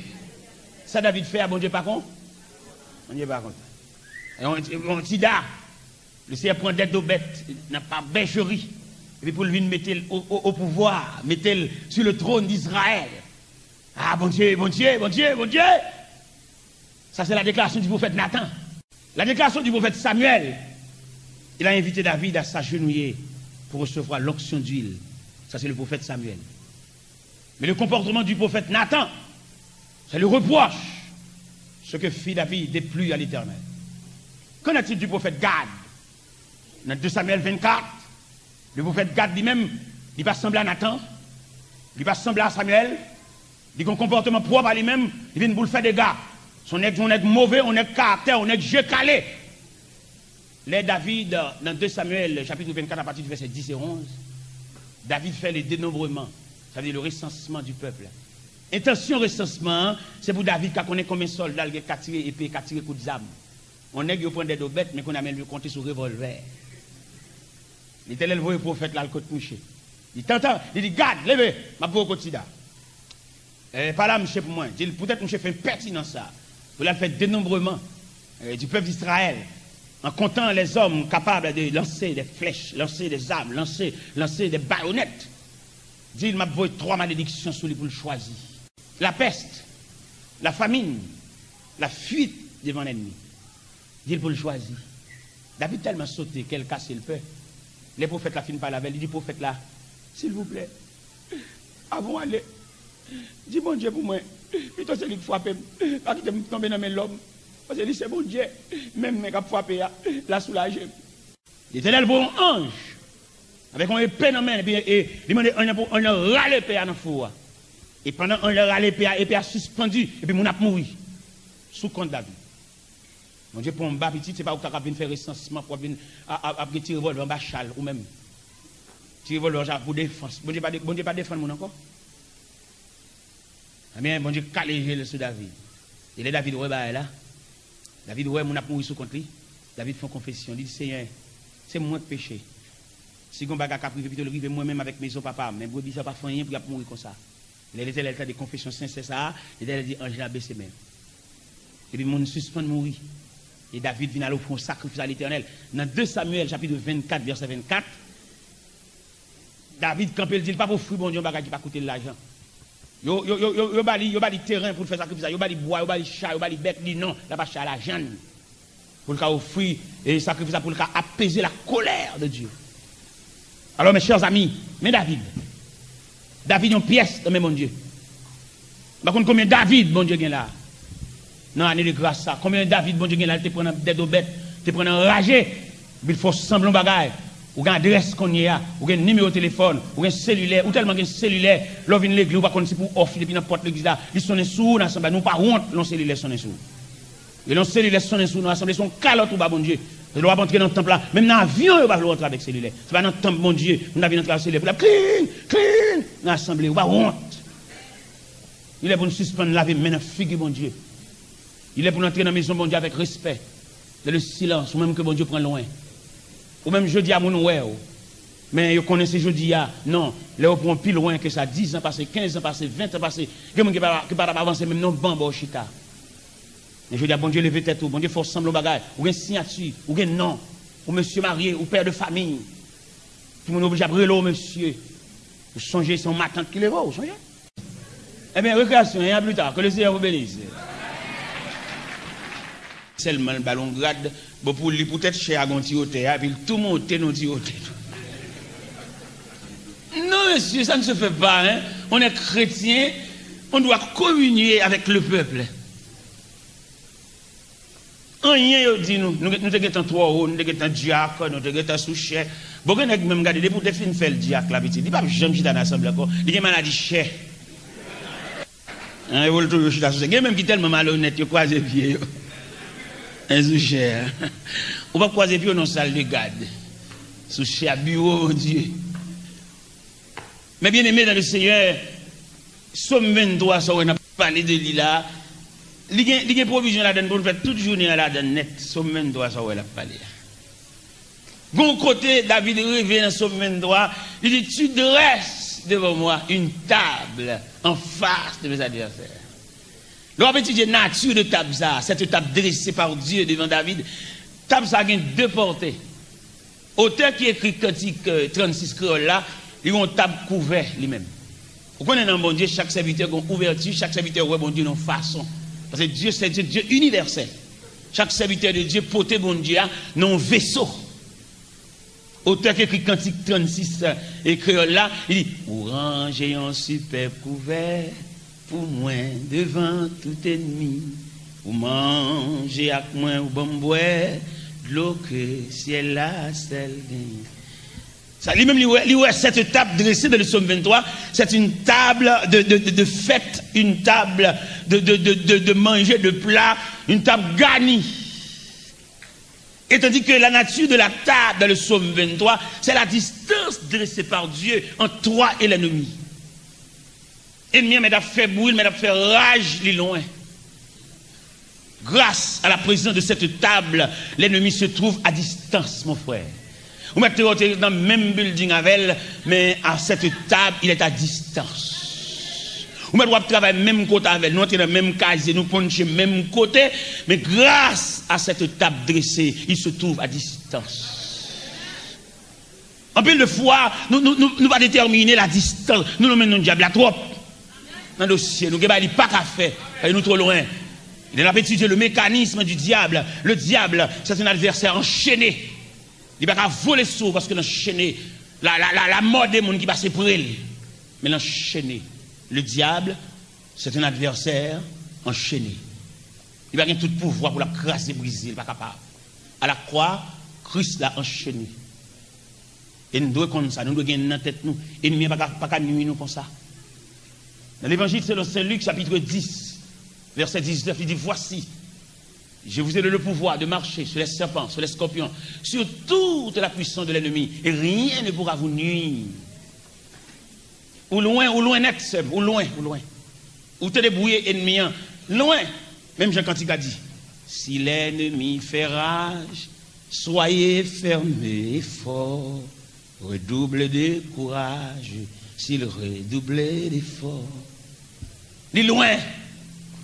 Sa David fè a, Bondye pa kon-, Bondye pa kontan. Yon, yon ti da, le Seyè pran dèt do bèt nan pa bècheri, epi pou l vin mete l o, o, o pouvwa, mete l sur le trône d'Israël. Ah, Bondye, Bondye, Bondye, Bondye! Ça, c'est la déclaration du prophète Nathan. La déclaration du prophète Samuel, il a invité David à s'agenouiller pour recevoir l'onction d'huile. Ça, c'est le prophète Samuel. Mais le comportement du prophète Nathan, c'est le reproche. Ce que fit David déplut à l'Éternel. Qu'en est-il du prophète Gad? Nan de Samyèl vennkat, le pwofèt Gad li menm, li pa sanble a Natan, li pa sanble a Samyèl, li gen yon konpòteman pwòp a li menm, li vin pou l fè dega. Se yon nèg, yon nèg move, yon nèg karaktè, yon nèg je kale. Lè David, nan de Samyèl, chapit vennkat, apati di vèsè dis e onz, David fè le dénombrement, sa vle di le recensement du peuple. Entansyon resansman an, se pou David ka konnen konbyen sòlda l gen, ka tire epe, ka tire kout zam. Yon nèg yo pran dèdo bèt, men kounye a men l yo konte sou revòlvè. Letènèl voye pwofèt la al kot mouche. Li tantan, li di, Gad, leve, m ap voye w kot sida. Eh, pale a mouche pou mwen. Di l, poutèt mouche fè pètinans sa, pou l al fè denonbreman, eh, du peuple d'Israël, en comptant les hommes capables de lancer des flèches, lancer des armes, lancer, lancer des baïonnettes. Di l, m ap voye twa malediksyon sou li pou l chwazi. La peste, la famine, la fuite devant l'ennemi. Di l pou l chwazi. David tèlman sote, kè l kase, l pè. Lè pwofèt la fin pale avè l, li di pwofèt la, silvouplè, avan w ale, di Bondye pou mwen, pito se li k frape m, pa kite m tonbe nan men lòm, paske li se Bondye, menm men k ap frape a, l a soulaje m. Letènèl voye yon anj avèk yon epe nan men l, epi, e, li mande anj lan pou anj lan rale epe a nan fou a. E pandan anj lan rale epe a, epe a sispandi, epi moun ap mouri sou kont David. Bondye pran yon ba pitit, se pa ou k ta ka vin fè resansman, pou w ap vin a, a, ap gen ti revòlvè anba chal, ou menm. Ti revòlvè sa pou defans. Bondye pa de-, Bondye pa defann moun ankò. Ebyen, Bondye kale je l sou David. E lè David wè bagay la, David wè moun ap mouri sou kont li, David fè yon konfesyon. Li di, Senyè, se mwen k peche. Si gen yon bagay k ap rive, pito l rive mwen menm avèk mezon papa m. Men brebi sa pa fè anyen pou y ap mouri konsa. Lè Letènèl tande konfesyon sensè sa a, Letènèl di anj la bese men w. Epi moun sispann mouri. E David vin al ofri yon sakrifis a Letènèl. Nan de Samyèl, chapit vennkat, vèsè vennkat, David kanpe, l di l p ap ofri Bondye yon bagay ki pa koute l lajan. Yo, yo, yo, yo, yo ba li, yo ba li teren pou l fè sakrifis la. Yo ba li bwa, yo ba li cha, yo ba li bèt. Li non, l ap achte a lajan l pou l ka ofri, e, sakrifis la, pou l ka apaiser la colère de Dieu. Alors, mes chers amis, men David. David yon pyès nan men Bondye. M pa konn konbyen David Bondye gen la. Nan ane de gras sa, konbyen David Bondye gen la, li te pran nan dèdobèt, te pran nan raje, epi l fè w sanble yon bagay. Ou gen adrès kounye a, ou gen nimewo telefòn, ou gen selilè, ou tèlman gen selilè, lè w vin legliz, ou pa konn si pou w off li depi nan pòt legliz la, li sonnen sou ou nan asanble, nou pa wont lè yon selilè sonnen sou ou. E lè yon selilè sonnen sou ou nan asanble, se yon kalòt ou ba Bondye. Lè w ap antre nan tanp la, menm nan avyon, yo pa vle w antre avèk selilè. Se pa nan tanp Bondye, moun ta vin antre avèk selilè, pou l ap kling, kling, nan asanble, ou pa wont. Li lè pou n sispann lave men nan figi Bondye. Li lè pou n antre nan mezon Bondye avèk respè, dans le silence, ou menm ke Bondye pran lwen. Ou menm jodi a, moun wè w. Men yo konnen se jodi a. Non, lè yo pran w pi lwen ke sa, diz an pase, kenz an pase, ven an pase, gen moun ki pa, ki pa t ap avanse menm nan yon ban bò w chita. Men jodi a, Bondye leve tèt ou, Bondye fè w sanble yon bagay. Ou gen siyati, ou gen non. Ou mesye marye, ou pè de fanmi. Timoun yo oblije ap rele w mesye. Ou sonje se yon matant ki leve w, ou sonje? Ebyen, rekreyasyon, e a pli ta, ke le Senyè vous bénisse. Sèlman l ba l yon grad, bon, pou li, poutèt chè a gen yon ti wotè a, epi l tou monte nan yon ti wotè tou. Non, mesye, ça ne se fait pas, hein. On est chrétien, on doit communier avec le peuple. Anyen yo di nou, nou, nou te gentan twò wo, nou te gentan dyak, nou te gentan sou chè. Bon, gen nèg menm gade, depi w te fin fè l dyak la, pitit, li p ap janm chita nan asanble ankò. Li gen maladi chè. An, yo vle toujou chita sou chè. Gen menm ki tèlman malonèt, yo kwaze pye yo. Sou chè a. Ou p ap kwaze pye w nan sal de gad. Sou chè a, biwo Bondye. Men byeneme dans le Senyè, Sòm venntwa, sa w wè n ap pale de li la, li gen, li gen pwovizyon ladann pou n fè tout jounen an ladann nèt. Sòm venntwa, sa w wè l ap pale a. Gon kote, David reve nan Sòm venntwa, li di, Tu dresses devant moi une table en face de mes adversaires. Lè w ap etidye nati de tab sa, cette table dressée par Dieu devant David, tab sa gen de pòte. Otè ki ekri kantik, euh, trannsis kreyòl la, li gen yon tab kouvè li menm. Ou konnen nan Bondye, chak sèvitè gen yon ouvèti, chak sèvitè wè Bondye nan yon fason. Paske Dye se Dye, Dye inivèsèl. Chak sèvitè de Dye pote Bondye a nan yon veso. Otè ki ekri kantik trannsis, e kreyòl la, li di, Ou ranje yon sipèb kouvè pou mwen devan tout ènmi. Ou manje ak mwen, ou ban m bwè dlo ke syèl la sèl genyen. Sa, li menm, li wè, li wè cette table dressée dans le psaume vingt-trois, c'est une table de, de, de, de fête, une table de, de, de, de, de manger, de plats, une table garnie. Et tandis que la nature de la table dans le psaume vingt-trois, c'est la distance dressée par Dieu entre toi et l'ennemi. Ènmi an mèt ap fè bri, mèt ap fè raj, li lwen. Grâce à la présence de cette table, l'ennemi se trouve à distance, mon frère. Ou mèt te, te nan menm building avè l, men à cette table, il est à distance. Ou mèt w ap travay menm kote avè l, nou antre nan menm kazye, nou punche menm kote, men grâce à cette table dressée, il se trouve à distance. Anpil de fwa, nou, nou, nou, nou pa detèmine la distance. Nou lonmen non dyab la twòp nan dosye nou. Gen bagay li pa ka fè, paske nou twò lwen. Lè n ap etidye le mécanisme du diable, le diable, c'est un adversaire enchaîné. Li pa ka vole sou ou paske l anchene. La, la, la, la mò de moun ki pase pre l. Men l anchene. Le diable, c'est un adversaire enchaîné. Li pa gen tout pouvwa pou l ap kraze, brize, li pa kapab. A la kwa, Kris la anchene. E n dwe konn sa, nou dwe gen nan tèt nou. Ènmi an pa ka, pa ka nwi nou konsa. Dans l'Évangile selon saint Luc, chapitre dix, verset dix-neuf, il dit, Voici, je vous ai donné le pouvoir de marcher sur les serpents, sur les scorpions, sur toute la puissance de l'ennemi, et rien ne pourra vous nuire. Ou lwen, ou lwen nèt, sè m, ou lwen, ou lwen. Ou te debouye ènmi an, lwen. Menm jan kantik la di, Si l'ennemi fait rage, soyez fermes et forts, redoublez de courage, s'il redouble d'efforts. Li lwen.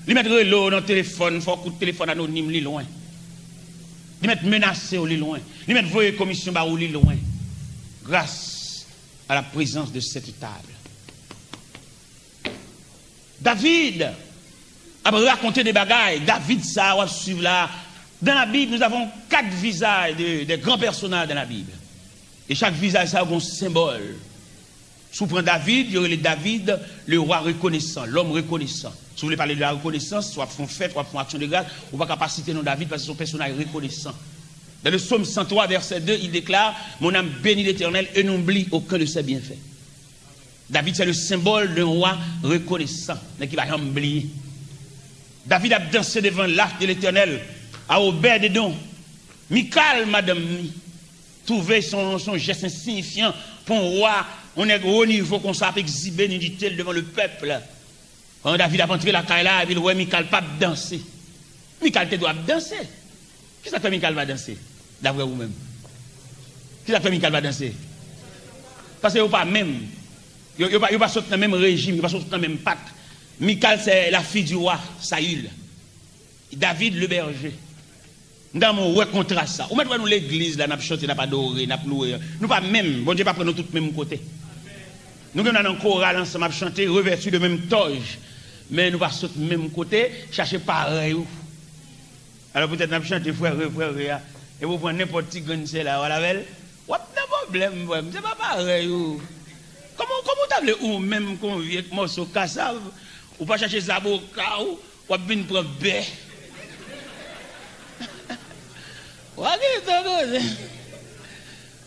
Li mèt rele w nan telefòn, fè w kout telefòn anonim, li lwen. Li mèt menase w, li lwen. Li mèt voye komisyon ba ou, li lwen. Grâce à la présence de cette table. David ap rakonte de bagay, David sa a w ap swiv la. Dans la Bible, nous avons quatre visages de, de grands personnages dans la Bible. E chak vizaj sa a gen yon senbòl. Si w pran David, yo rele David le roi reconnaissant, l'homme reconnaissant. Si w vle pale de la rekonesans, w ap fè yon fèt, w ap fè yon aksyon de gras, ou pa ka pa site non David paske se yon pèsonaj rekonesan. Dans le psaume cent trois, verset deux, il déclare, mon âme bénit l'Éternel et n'oublie aucun de ses bienfaits. David, c'est le symbole d'un roi reconnaissant, nèg ki pa janm bliye. David ap danse devan lach de Letènèl a Obèdedon. Mikal, madanm li, twouve se yon, se yon jès ensiyifyan pou yon wa, yon nèg wo nivo konsa ap egzibe nidite l devan le pèp. Pandan David ap antre lakay la, epi l wè Mikal p ap danse. Mikal te dwe ap danse. Kisa k fè Mikal pa danse, daprè ou menm? Kisa k fè Mikal pa danse? Paske yo pa menm. Yo, yo pa, yo pa sot nan menm rejim, yo pa sot nan menm pak. Mikal, c'est la fille du roi Saül. David, le berger. M ta renmen w wè kontras sa. Ou mèt wè nou legliz la, n ap chante, n ap adore, n ap louwe. Nou pa menm. Bondye pa pran nou tout menm kote. Nou gen nan koral ansanm ap chante, revèti de menm tòj. Men nou pa sot menm kote, chache parèy ou. Alò, poutèt n ap chante frère, frère a, epi w pran nenpòt ti grenn sè la, w al avè l, w ap nan pwoblèm, frè m, se pa parèy ou. Kòman, kòman w ta vle ou menm, kon vye mòso kasav, ou pa chache zaboka w, w ap vin pran bè. W a gen tan koze.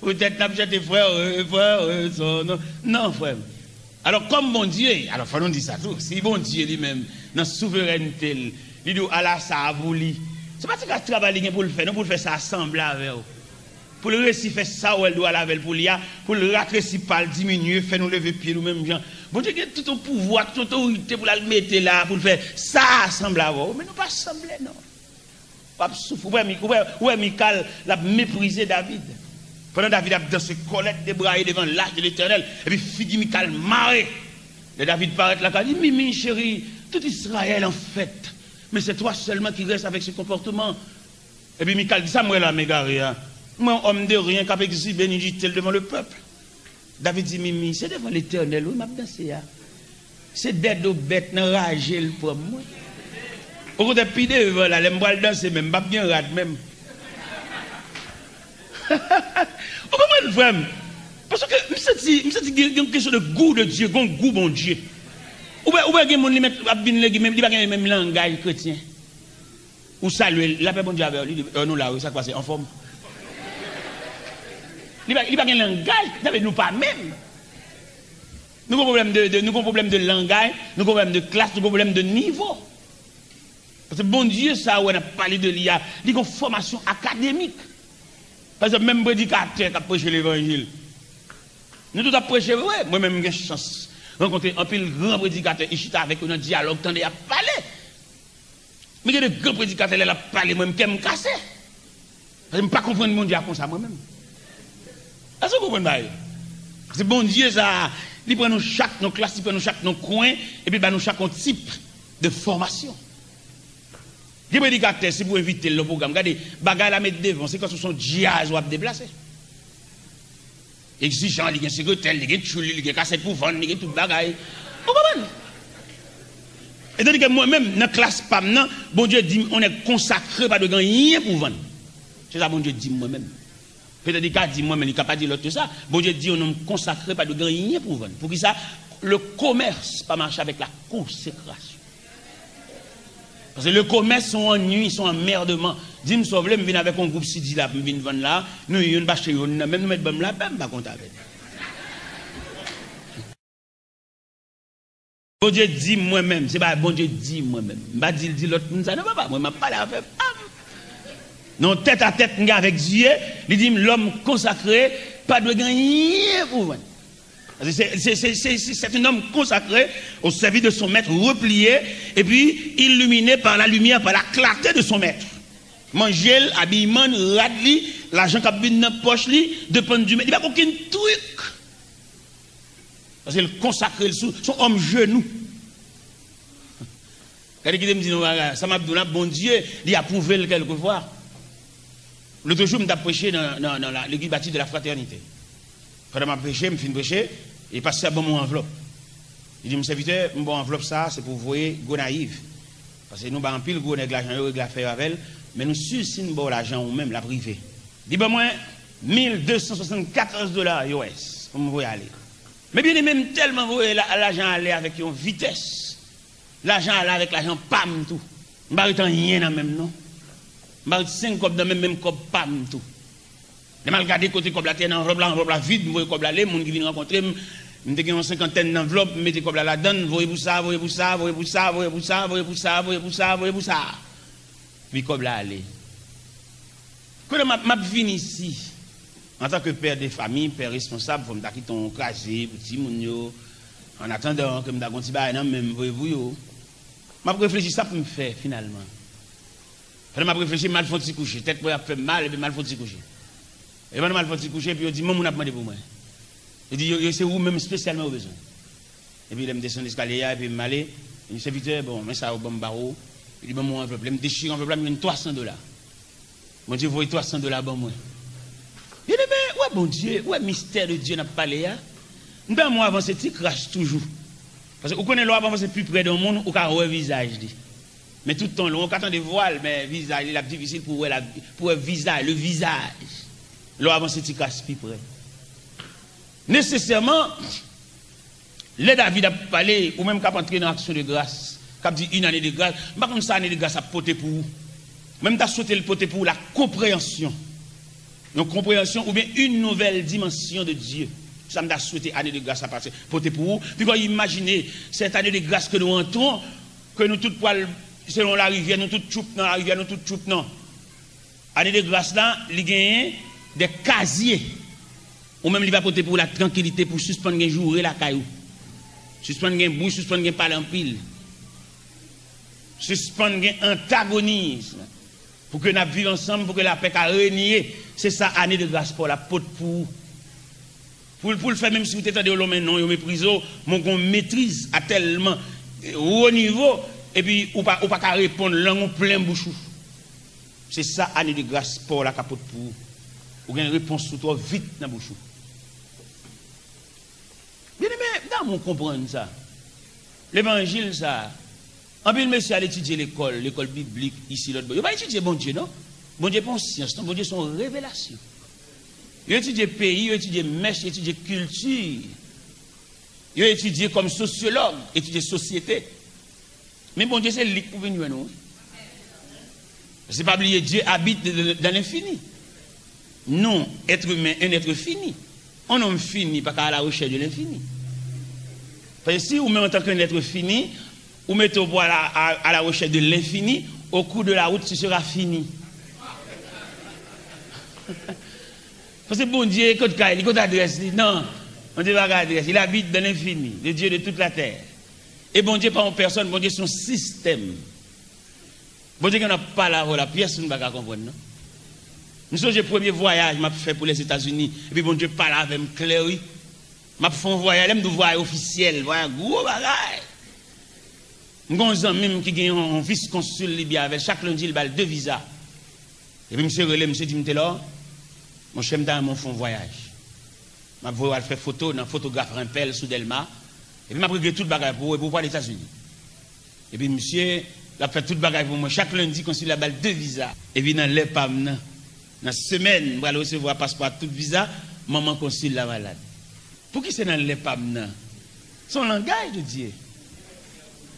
Poutèt n ap chante frè, frè, son non. Non, frè m. Alò, kòm Bondye, alò, fò nou di sa tou, si Bondye li menm, nan souverènte l, li di w, "Ala sa a pou li," se pa ti kras travay li gen pou l fè, non, pou l fè sa a sanble avè w. Pou l resi fè sa w wè l dwe al avè l pou li a, pou l ratresi pa l, diminye, fè nou leve pye nou menm jan. Bondye gen tout yon pouvwa, tout otorite pou l al mete la, pou l fè sa a sanble avè w. Men nou pa sanble, non. W ap soufri. Ou wè, Mi- ou wè, ou wè Mikal, l ap meprize David. Pandan David ap danse kòlèt debraye devan lach de Letènèl, epi figi Mikal mare. Lè David parèt lakay, li di, "Mimi, chérie, tout Israël en fête. Mais c'est toi seulement qui reste avec ce comportement." Epi Mikal di, "Sa m wè la, m egare a. M wè yon homme de rien k ap egzibe nidite l devan le pèp." David di, "Mimi, se devan Letènèl, wi, m ap danse a. Se dèdo bèt nan raje l pran m, wi." Okontrè, pi devan la, lè m pral danse menm, m p ap gen rad menm. Ou konprann, frè m? Paske m santi, m santi gen, gen yon kesyon de gou de Dye, gen yon gou Bondye. Ou wè, ou wè gen moun li mèt ap vin legliz, men li pa gen menm langaj kretyen. Ou salye l, lapè Bondye avè w, li di, "Eh, nou la wi, sa k pase, anfòm?" Li pa, li pa gen langaj, sa vle di nou pa menm. Nou gen pwoblèm de, de, nou gen pwoblèm de langaj, nou gen pwoblèm de klas, nou gen pwoblèm de nivo. Paske Bondye sa a wè n ap pale de li a, li gen yon fòmasyon akademik. Pa egzanp, menm predikatè k ap preche levanjil. Nou tout ap preche vre. Mwen menm, m gen chans rankontre anpil gran predikatè, m chita avèk yo nan dyalòg, tande y ap pale. Men gen de gran predikatè, lè l ap pale, mwen, m kè m kase. Paske m pa konprann Bondye a konsa mwen menm. Èske w konprann bagay yo? Paske Bondye sa a, li pran nou chak nan klas, li pran nou chak nan kwen, epi l ba nou chak yon tip de fòmasyon. Gen predikatè, si pou envite l nan pwogram, gade, bagay la met devan, se kòmsi w se yon djaz w ap deplase. Egzijan, li gen sekretè l, li gen tchoul li, li gen kasèt pou vann, li gen tout bagay. Ou konprann? E tandike mwen menm, nan klas pa m nan, Bondye di m, yon nèg konsakre pa dwe gen anyen pou vann. Se sa Bondye di m mwen menm. Petèt li ka di mwen, men li ka pa di lòt ke sa. Bondye di, yon nonm konsakre pa dwe gen anyen pou vann. Poukisa? Le commerce pa mache avec la consécration. Paske le commerce se yon annui, se yon anmèdman. Di m sa w vle, m vin avèk yon gwoup C D la pou m vin vann la, nou youn pa achte youn nan, menm nou mèt ban m lapè, m pa kontan avè l. Bondye di m mwen menm, se pa Bondye di m mwen menm. M pa di l di lòt moun sa, non, papa, mwen m ap pale afè pa m. Nan tèt a tèt m gen avèk Dye, li di m, l'homme consacré pa dwe gen anyen pou vann. C'est, c'est, c'est, c'est, c'est un homme consacré au service de son maître, replié, et puis illuminé par la lumière, par la clarté de son maître. Manje l, abiyman l, rad li, lajan k ap vin nan pòch li, depann di men. Li pa gen okenn trik. Paske l konsakre l sou, se yon òm jenou. Gade, kite m di nou bagay, sa m ap di w la, Bondye, li apwouve l kèlkefwa. Lòtjou, m t ap preche nan, nan, nan la, legliz Baptiste de la Fraternité. Pandan m ap preche, m fin preche, e pastè a ban m yon anvlòp. Li di m, "Sèvitè, m ba w anvlòp sa a, se pou w voye Gonayiv. Paske nou bay anpil gwo nèg lajan yo, regle afè yo avè l, men nou si si n ba w lajan ou menm, l ap rive." Li ban mwen mil de san swasannkatòz dola U S pou m voye ale. Men byeneme, m tèlman voye la, lajan ale avèk yon vitès. Lajan ale avèk lajan pa m tou. M pa ret anyen nan men m non. M pa ret senk kòb nan men m, menm kòb pa m tou. Lè m al gade kote kòb la te ye nan anvlòp la, anvlòp la vid, m voye kòb la ale, moun ki vin rankontre m, m te gen yon senkantèn nan anvlòp, m mete kòb la ladan l, voye pou sa, voye pou sa, voye pou sa, voye pou sa, voye pou sa, voye pou sa, voye pou sa. Epi kòb la ale. Kounye a m ap, m ap vin isi, antanke pè de fami, pè responsab, fò m ta kite yon kraze pou timoun yo, annatandan ke m ta gen yon ti bagay nan men m voye pou yo. M ap reflechi sa pou m fè finalman. Pandan m ap reflechi, m al fè yon ti kouche. Tèt mwen ap fè m mal, epi m al fè yon ti kouche. E pandan m al fè yon ti kouche, epi yo di, "Yon moun ap mande pou mwen." Yo di, "Yo, yo, se ou menm espesyalman yo bezwen." Epi lè m desann eskalye a, epi m ale, yo di, "Sèvitè, bon, men sa yo ban m ba ou." Yo di, "Ban m yon anvlòp." Lè m dechire anvlòp la, m jwenn twa san dola. Bondye voye twa san dola ban mwen. Byeneme, ou wè Bondye, ou wè mistè de Dye n ap pale a? M ta renmen w avanse ti kras toujou. Paske ou konnen lè w ap avanse pi pre de yon moun, ou ka wè vizaj li. Men tout tan lwen, ou ka tande vwa l, men vizaj li, l ap difisil pou w wè la, pou w wè vizaj, le vizaj. Lè w avanse ti kras pi pre. Nesesèman, lè David ap pale, ou menm k ap antre nan aksyon de gras, k ap di une année de grâce, m pa konn sa ane de gras ap pote pou ou. Men m ta swete l pote pou ou la konpreyansyon. Yon konpreyansyon oubyen une nouvelle dimension de Dieu. Sa m ta swete ane de gras la pase, pote pou ou. Piga w imajine, cette année de grâce que nous entrons, ke nou tout pral, selon larivyè, nou tout tchoup nan larivyè, nou tout tchoup nan. Ane de gras la, li genyen de kazye. Ou menm, li va pote pou ou la trankilite pou sispann gen joure lakay ou. Sispann gen bri, sispann gen pale anpil. Sispann gen antagonism. Pou ke n ap viv ansanm, pou ke lapè ka renye. Se sa ane de gras pa w la pot pou ou. Pou l, pou l fè menm si w te tande yo lonmen non, yo meprize w, men w gen yon metriz a tèlman wo nivo, epi ou pa, ou pa ka reponn, lang ou plen bouch ou. Se sa ane de gras pa w la ka pot pou ou. Ou gen repons ou twò vit nan bouch ou. Byeneme, m ta renmen w konprann sa. Levanjil sa a, anpil mesye al etidye lekòl, lekòl biblik, isi, lòt bò. Yo pa etidye Bondye, non. Bondye pa yon syans, non. Bondye se yon revelasyon. Yo etidye peyi, yo etidye mès, yo etidye kilti. Yo etidye kòm sosyològ, etidye sosyete. Men Bondye se li k pou vin jwenn ou, wi. Paske pa bliye, Dieu habite de, de, dans l'infini. Nous, être humain, un être fini. Un homme fini pa ka à la recherche de l'infini. Paske si ou menm, antanke un être fini, ou mete w pou à la, à, à la recherche de l'infini, au cours de la route, tu seras fini. Paske Bondye, kot kay li, kot adrès li? Non, Bondye pa gen adrès. Il habite dans l'infini, le Dieu de toute la terre. E Bondye pa yon pèsòn, Bondye se yon sistèm. Bondye gen nan pale avè w la, pyès moun pa ka konprann, non. M sonje premye vwayaj m ap fè pou Lèzetazini, epi Bondye pale avè m klè, wi. M ap fè yon vwayaj, lè m di w vwayaj ofisyèl, vwayaj gwo bagay. M gen yon zanmi m ki gen yon, yon vis konsil Libi avè l, chak lendi l ba l de viza. Epi misye rele m, misye di m, "Telò, monchè, m ta renmen w fè yon vwayaj. M ap voye w al fè foto nan fotograf Rempel sou Dèlma. Epi m ap regle tout bagay pou ou, epi w pral Etazini." Epi misye, l ap fè tout bagay pou mwen. Chak lendi, konsil la ba l de viza. Epi nan lè pa m nan, nan semèn, m pral resevwa paspò ak tout viza, manman konsil la malad. Pouki se nan lè pa m nan? Se yon langaj de Dye.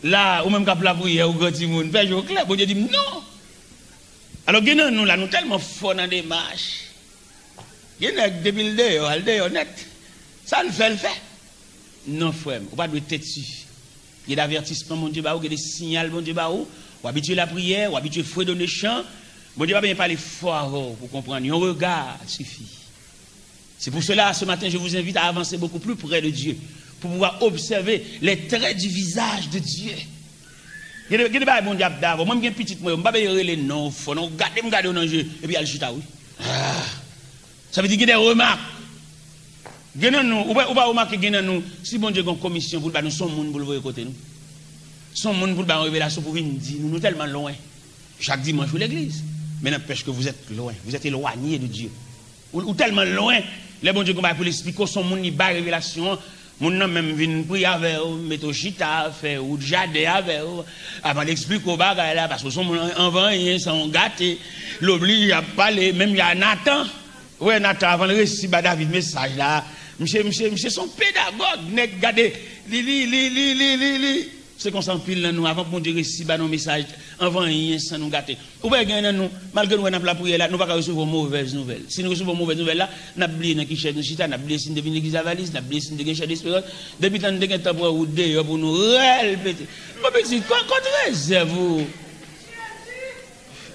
La, ou menm k ap lapriyè, ou gran timoun, fè je w klè, Bondye di m non. Alò, gen nan nou la, nou tèlman fò nan demach. Gen nèg, depi l deyò, al deyò nèt. Sa l fè, l fè. Non, frè m, ou pa dwe tèti. Gen de avètisman Bondye ba ou, gen de siyal Bondye ba ou. Ou abitye lapriyè, ou abitye fredone chan. Bondye pa bezwen pale fò avè w pou w konprann. Yon rega sifi. C'est pour cela, ce matin, je vous invite à avancer beaucoup plus près de Dieu, pour pouvoir observer les traits du visage de Dieu. Gen de, gen de bagay Bondye ap da avè w. Mwen, m gen pitit mwen yo, m pa bezwen rele non w fò, non, gade m gade w nan je, epi al chita, wi. Ah. Sa vle di gen de remak. Gen nan nou, ou pa, ou pa remake gen nan nou, si Bondye gen yon komisyon pou l ba nou, se yon moun pou l voye kote nou. Se yon moun pou l ba yon revelasyon pou vin di nou, nou tèlman lwen. Chak dimanch ou legliz. Men n'empêche que vous êtes loin, vous êtes éloigné de Dieu. Ou, ou tèlman lwen, lè Bondye gen bagay pou l esplike w, se yon moun li bay revelasyon an, moun nan menm vin priye avè w, mete w chita, fè wout jaden avè w, avan l esplike w bagay la, paske w se yon moun an, anvan anyen, se yon gate, l oblije ap pale, menm jan a Natan. Ou wè Natan, avan l resi ba David mesaj la, Misye, misye, misye se yon pedagòg, nèg gade, li, li, li. Se konsa anpil nan nou, avan Bondye resi ba nou mesaj, anvan anyen san nou gate. Ou wè gen nan nou, malgre nou wè n ap lapriyè la, nou pa ka resevwa yon movèz nouvèl. Si nou resevwa yon movèz nouvèl la, n ap bliye nan ki chèz nou chita, n ap bliye si n te vin legliz Avalis, n ap bliye si n te gen chèz Esperans. Depi tan n te gen tan pran wout deyò pou nou rèpete. Bon, pitit, kon, kont rezèv ou.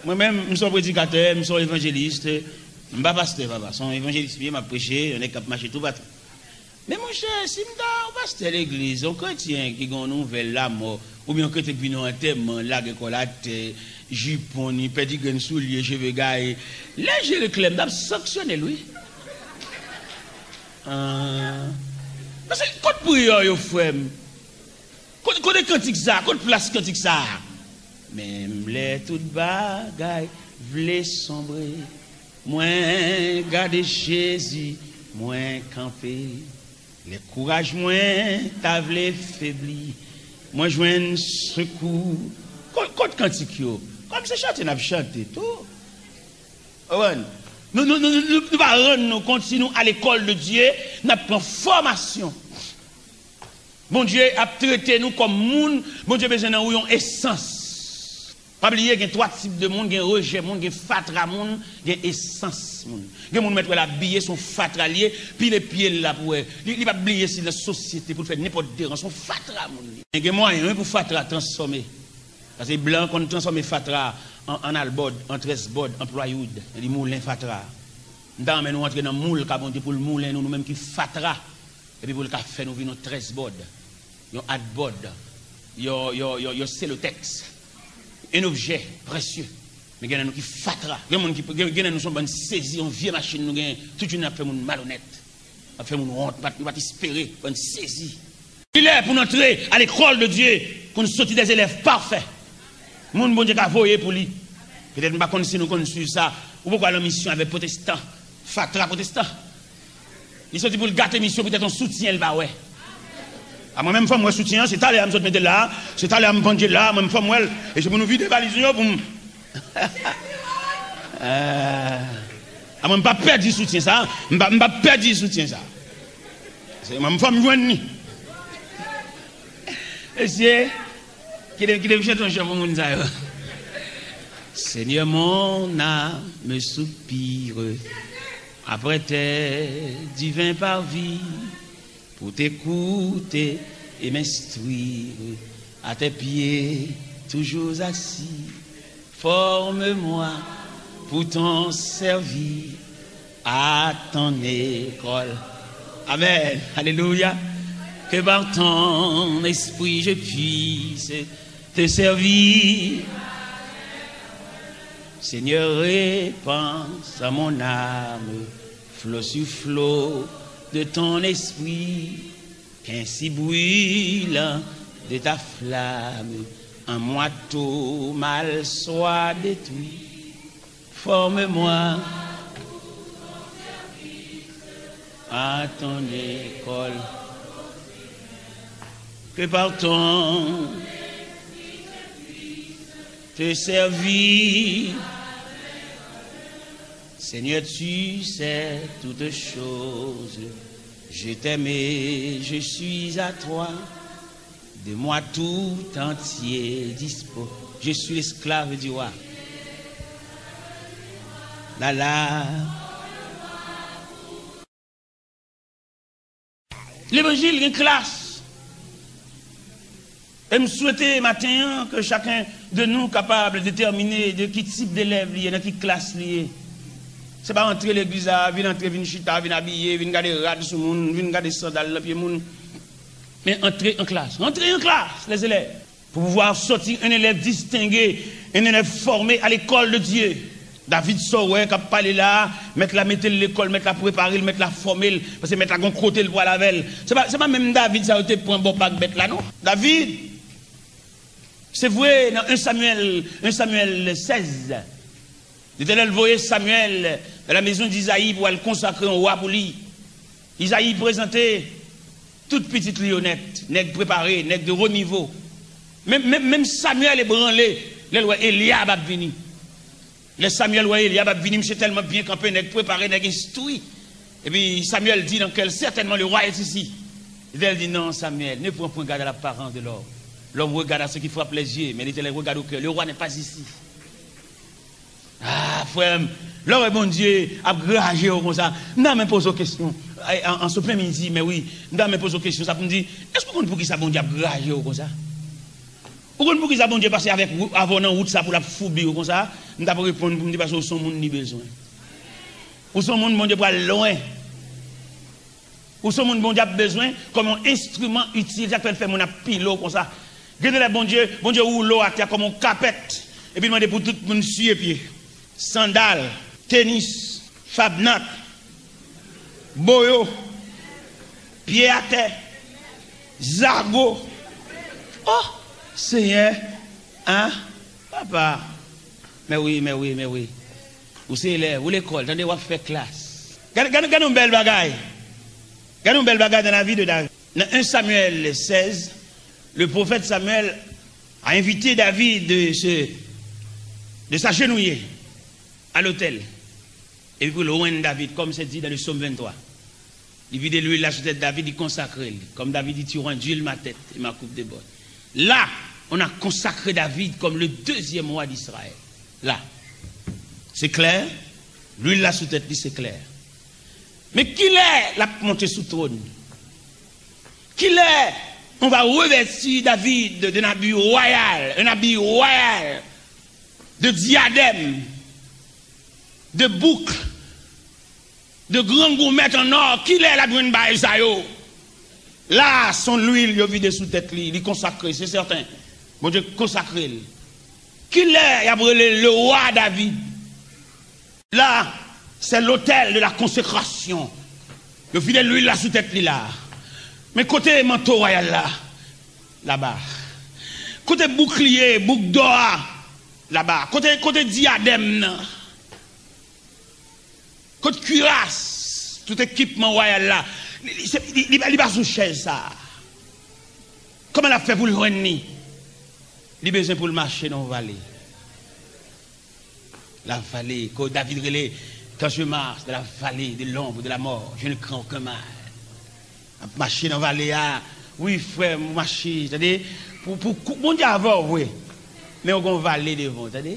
Mwen menm, m se yon predikatè, m se yon evanjelis. M pa pastè, papa. Se yon evanjelis m ye, m ap preche, yon nèg k ap mache toupatou. Men monchè, si m ta yon pastè legliz, yon kretyen ki gen yon nouvèl lamò, oubyen yon kretyen ki vin nan antèman, lage kò l atè, jipon, li pèdi grenn soulye, cheve gaye, lè je l klè, m t ap sanksyone l, wi. Ah. Paske kot priyè yo, frè m? Kote, kote kantik sa a? Kote plas kantik sa a? Menm lè tout bagay vle sonbre, mwen gade Jezi, mwen kanpe. Lè kouraj mwen ta vle febli, mwen jwenn sekou. Kot, kot kantik yo? Kòm se chante n ap chante tou. Konprann? Nou, nou, nou, nou, nou pa rann nou kont si nou al lekòl de Dye, n ap pran fòmasyon. Bondye ap trete nou kòm moun, Bondye bezwen nan ou yon esans. Pa bliye, gen twa tip de moun, gen rejè moun, gen fatra moun, gen esans moun. Gen moun mèt wè l abiye, se yon fatra l ye, pile pye l la pou wè. Li, li p ap bliye si l nan sosyete pou l fè nenpòt deranje, se yon fatra moun li. Men gen mwayen, wi, pou fatra transfòme. Paske blan konn transfòme fatra an, an albòd, an trèsbòd, an plywood. Li moulen fatra. M ta renmen nou antre nan moul ka Bondye pou l moulen nou, nou menm ki fatra. Epi pou l ka fè nou vin yon trèsbòd, yon adbòd, yon, yon, yon, yon selotèks, yon objè presye. Men gen nan nou ki fatra. Gen moun ki, gen, gen nan nou se yon bann sezi, yon vye machin nou genyen. Tout jounen n ap fè moun malonèt. N ap fè moun wont, nou pa t, nou pa t espere, bann sezi. Li lè pou n antre a lekòl de Dye, pou n soti dè zelèv pafè. Moun Bondye ka voye pou li. Petèt m pa konn si nou konn swiv sa. Ou poko al nan misyon avèk pwotestan, fatra pwotestan. Li soti pou l gate misyon, petèt yon soutyen l pa wè. A mwen menm fò m wè soutyen an, se talè a m sot mete l la, se talè a m pandye l la, mwen menm fò m wè l. E se pou nou vide valiz nou yo pou m. Ah. A mwen m pa pèdi soutyen sa, m pa, m pa pèdi soutyen sa. Se mwen menm fò m jwenn li. Mesye, kite, kite m chante yon chan pou moun sa yo. Seigneur, mon âme soupire après tes divins parvis, pour t'écouter et m'instruire. À tes pieds, toujours assis, forme-moi pour t'en servir à ton école. Amen. Alléluia. Que par ton esprit je puisse te servir. Seigneur, répands à mon âme flot sur flot de ton esprit, qu'ainsi brûlant de ta flamme, en moi tout mal soit détruit. Forme-moi à ton école. Que par ton te servir. Seigneur, tu sais toutes choses. Je t'aime et je suis à toi. De moi tout entier dispose. Je suis l'esclave du roi. La la. Levanjil gen klas. E m swete maten an ke chacun de nous capable déterminer de ki tip delèv li ye, nan ki klas li ye. Se pa antre legliz la, vin antre, vin chita, vin abiye, vin gade rad sou moun, vin gade sandal nan pye moun. Men antre an klas. Antre an klas, les élèves. Pour pouvoir sortir un élève distingué, un élève formé à l'école de Dieu. David sa w wè k ap pale la a, mèt la mete l lekòl, mèt la prepare l, mèt la fòme l, paske mèt la gen kote l pral avè l. Se pa, se pa menm David sa yo te pran bò pak bèt la, non. David, se vre, nan en Samyèl, en Samyèl sèz, Letènèl voye Samyèl dans la maison d'Isaï pou al konsakre yon wa pou li. Izayi prezante tout pitit li yo nèt, nèg prepare, nèg de wo nivo. Menm, menm, menm Samyèl ebranle lè l wè Elyab ap vini. Lè Samyèl wè Elyab ap vini, misye tèlman byen kanpe, nèg prepare, nèg enstwi. Et puis Samuel dit dans quel, certainement le roi est ici. L'Éternel dit, non, Samuel, ne prends point garde à l'apparence de l'homme. L'homme regarde à ce qui frappe les yeux, mais l'Éternel regarde au cœur. Le roi n'est pas ici. Ah, frè m, lè w wè Bondye ap graje w konsa, m ta renmen poze w kesyon. An, an, an sot menm li di, men wi, m ta renmen poze w kesyon sa pou m di, èske w konn poukisa Bondye ap graje w konsa? Ou konn poukisa Bondye pase avèk ou, avè w nan wout sa pou l ap foubi w konsa? M t ap reponn pou m di, paske w se yon moun li bezwen. Ou se yon moun Bondye pral lwen. Ou se yon moun Bondye ap bezwen kòm yon enstriman itil, sa k fè l fè moun ap pile w konsa. Gen de lè Bondye, Bondye woule w atè kòm yon kapèt, epi l mande pou tout moun siye pye. Sandal, tenis, fabnak, boyo, pye atè, zago. Oh, Senyè, en, papa. Men wi, men wi, men wi. Ou se elèv, ou lekòl, tande, w ap fè klas. Gade, gade, gade yon bèl bagay. Gade yon bèl bagay dans la vie de David. Dans un Samuel seize, le prophète Samuel a invité David de se, de s'agenouiller à l'autel. Epi pou l jwenn David, comme c'est dit dans le psaume vingt-trois. Li vide lwil la sou tèt David, li konsakre l. Comme David dit, tu oins d'huile ma tête et ma coupe déborde. Là, on a consacré David comme le deuxième roi d'Israël. Là. C'est clair? Lwil la sou tèt li, se klè. Men kilè l ap monte sou twòn? Kilè on va revêtir David d'un habit royal, un habit royal, de diadème, de boucle, de gran goumèt an ò? Kilè l ap jwenn bagay sa yo? La, se yon lwil yo vide sou tèt li, li konsakre, se sèten. Bondye konsakre l. Kilè y ap rele le roi David? Là, c'est l'autel de la consécration. Yo vide lwil la sou tèt li la. Men kote manto wayal la? Laba. Kote boukliye, bouk dò a? Laba. Kote, kote diyadèm nan? Kot kiras? Tout ekipman wayal la. Li, li, se- li, li, li pa sou chèz sa. Kòman l ap fè pou l jwenn li? Li bezwen pou l mache nan yon vale. La vallée, que David rele, quand je marche dans la vallée de l'ombre de la mort, je ne crains aucun mal. Ap mache nan vale a. Wi, frè m, ou mache, tande. Pou, pou, pou, Bondye avè w, vre. Men ou gon vale devan w, tande.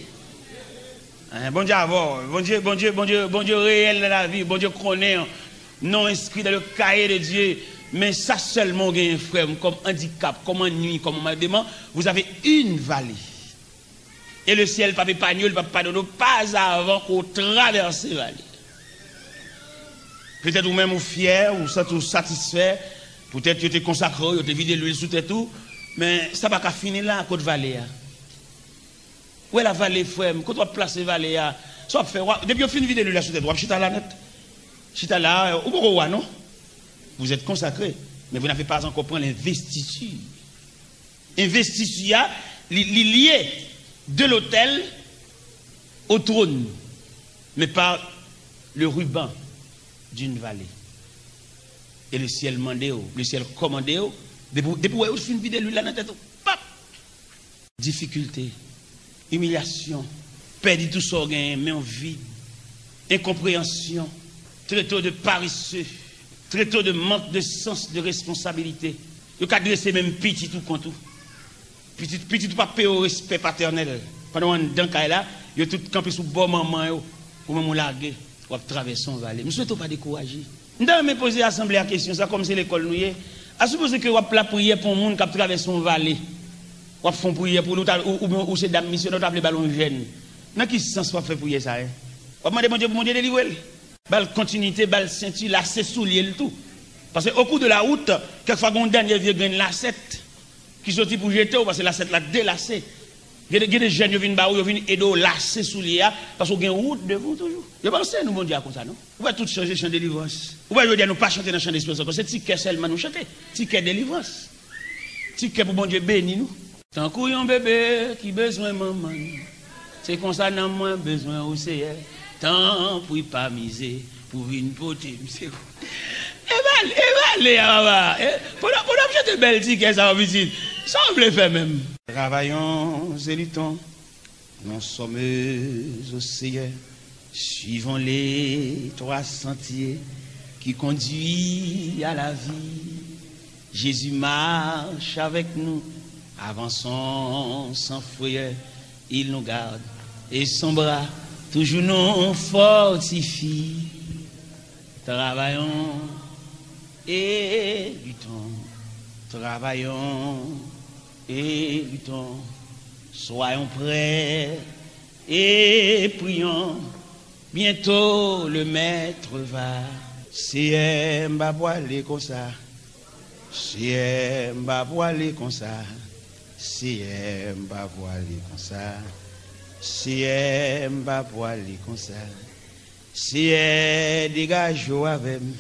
Hein, Bondye avè w. Bondye, Bondye, Bondye, Bondye reyèl nan lavi. Bondye konnen w. Non enskri dans le cahier de Dieu. Men sa sèlman w genyen, frè m, kòm andikap, kòm annuiy, kòm mandeman, vous avez une vallée. E le syèl p ap epanye w, li p ap padone w, pa avan ke w travèse vale. Petèt ou menm ou fyè, ou santi w satisfè, poutèt yo te konsakre w, yo te vide lwil sou tèt ou, men sa pa ka fini la, kot vale a? Ou wè la vale, frè m, kote w ap plase vale a? Sa w ap fè, w ap- depi yo fin vide lwil la sou tèt ou, w ap chita la nèt. Chita la, ou poko wa non. Vous êtes consacré, mais vous n'avez pas encore pris l'investiture. Envestiti a, li, li lye de l'autel au trône, mais par le ruban d'une vallée. E le syèl mande w, le syèl kòmande w, depi, depi w wè yo fin vide lwil la nan tèt ou, pap! Difikilte, imilyasyon, pèdi tout sa w genyen, men w vid, enkonpreyansyon, traite w de paresseux, traite w de manque de sens de responsabilité. Yo ka drese menm pitit ou kont ou. Pitit, pitit ou pa peye w respè patènèl. Pandan w anndan kay la, yo tout kanpe sou bò manman yo. Ou menm ou lage, w ap travèse yon vale. M swete w pa dekouraje. M ta renmen poze asanble a kesyon sa, kòm se lekòl nou ye. A sipoze ke w ap lapriyè pou yon moun k ap travèse yon vale. W ap fè yon priyè pou li, ou ta- ou, ou, ou se dam misyonè, ou ta vle ba l yon jèn. Nan ki sans w ap fè priyè sa a? W ap mande Bondye pou Bondye delivre l? Ba l kontinite, ba l senti, lase soulye l tou. Paske au cours de la route, kèk fwa gen yon dènye vye grenn lasèt ki soti pou jete w, paske lasèt la delase. Gen de, gen de jèn yo vin ba ou, yo vin ede w lase soulye a, paske w gen wout devan w toujou. Yo panse nou Bondye a konsa, non? Ou wè tout chanje chan delivrans. Ou wè jodi a nou pa chante nan chan desperans ankò, se ti kè sèlman nou chante. Ti kè delivrans. Ti kè pou Bondye beni nou. Tankou yon bebe ki bezwen manman l, se konsa nanm mwen bezwen ou, Seyè. Tanpri pa mize pou vin pote m sekou. E bale, e bale a, papa. E, pandan, pandan m chante bèl ti kè sa yo, pitit, sa w vle fè menm? Travaillons et luttons, nous sommes au Seigneur, suivons les trois sentiers qui conduit à la vie. Jésus marche avec nous, avançons sans frayeur, il nous garde et son bras toujours nous fortifie. Travaillons et luttons, travaillons et luttons, soyons prêts et prions. Bientôt le maître va. Seyè, m pa pwale konsa. Seyè, m pa pwale konsa. Seyè, m pa pwale konsa. Seyè, m pa pwale konsa. Seyè, degaje w avè m.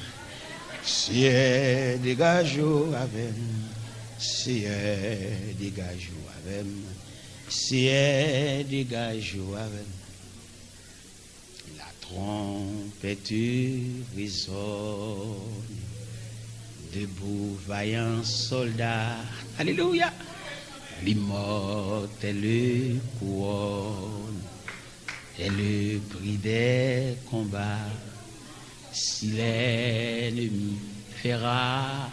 Seyè, degaje w avè m. Seyè, degaje w avè m. Seyè, degaje w avè m. La trompette résonne, debout vaillant soldat. Alléluia. L'immortelle couronne est le prix des combats. Si l'ennemi fait rage,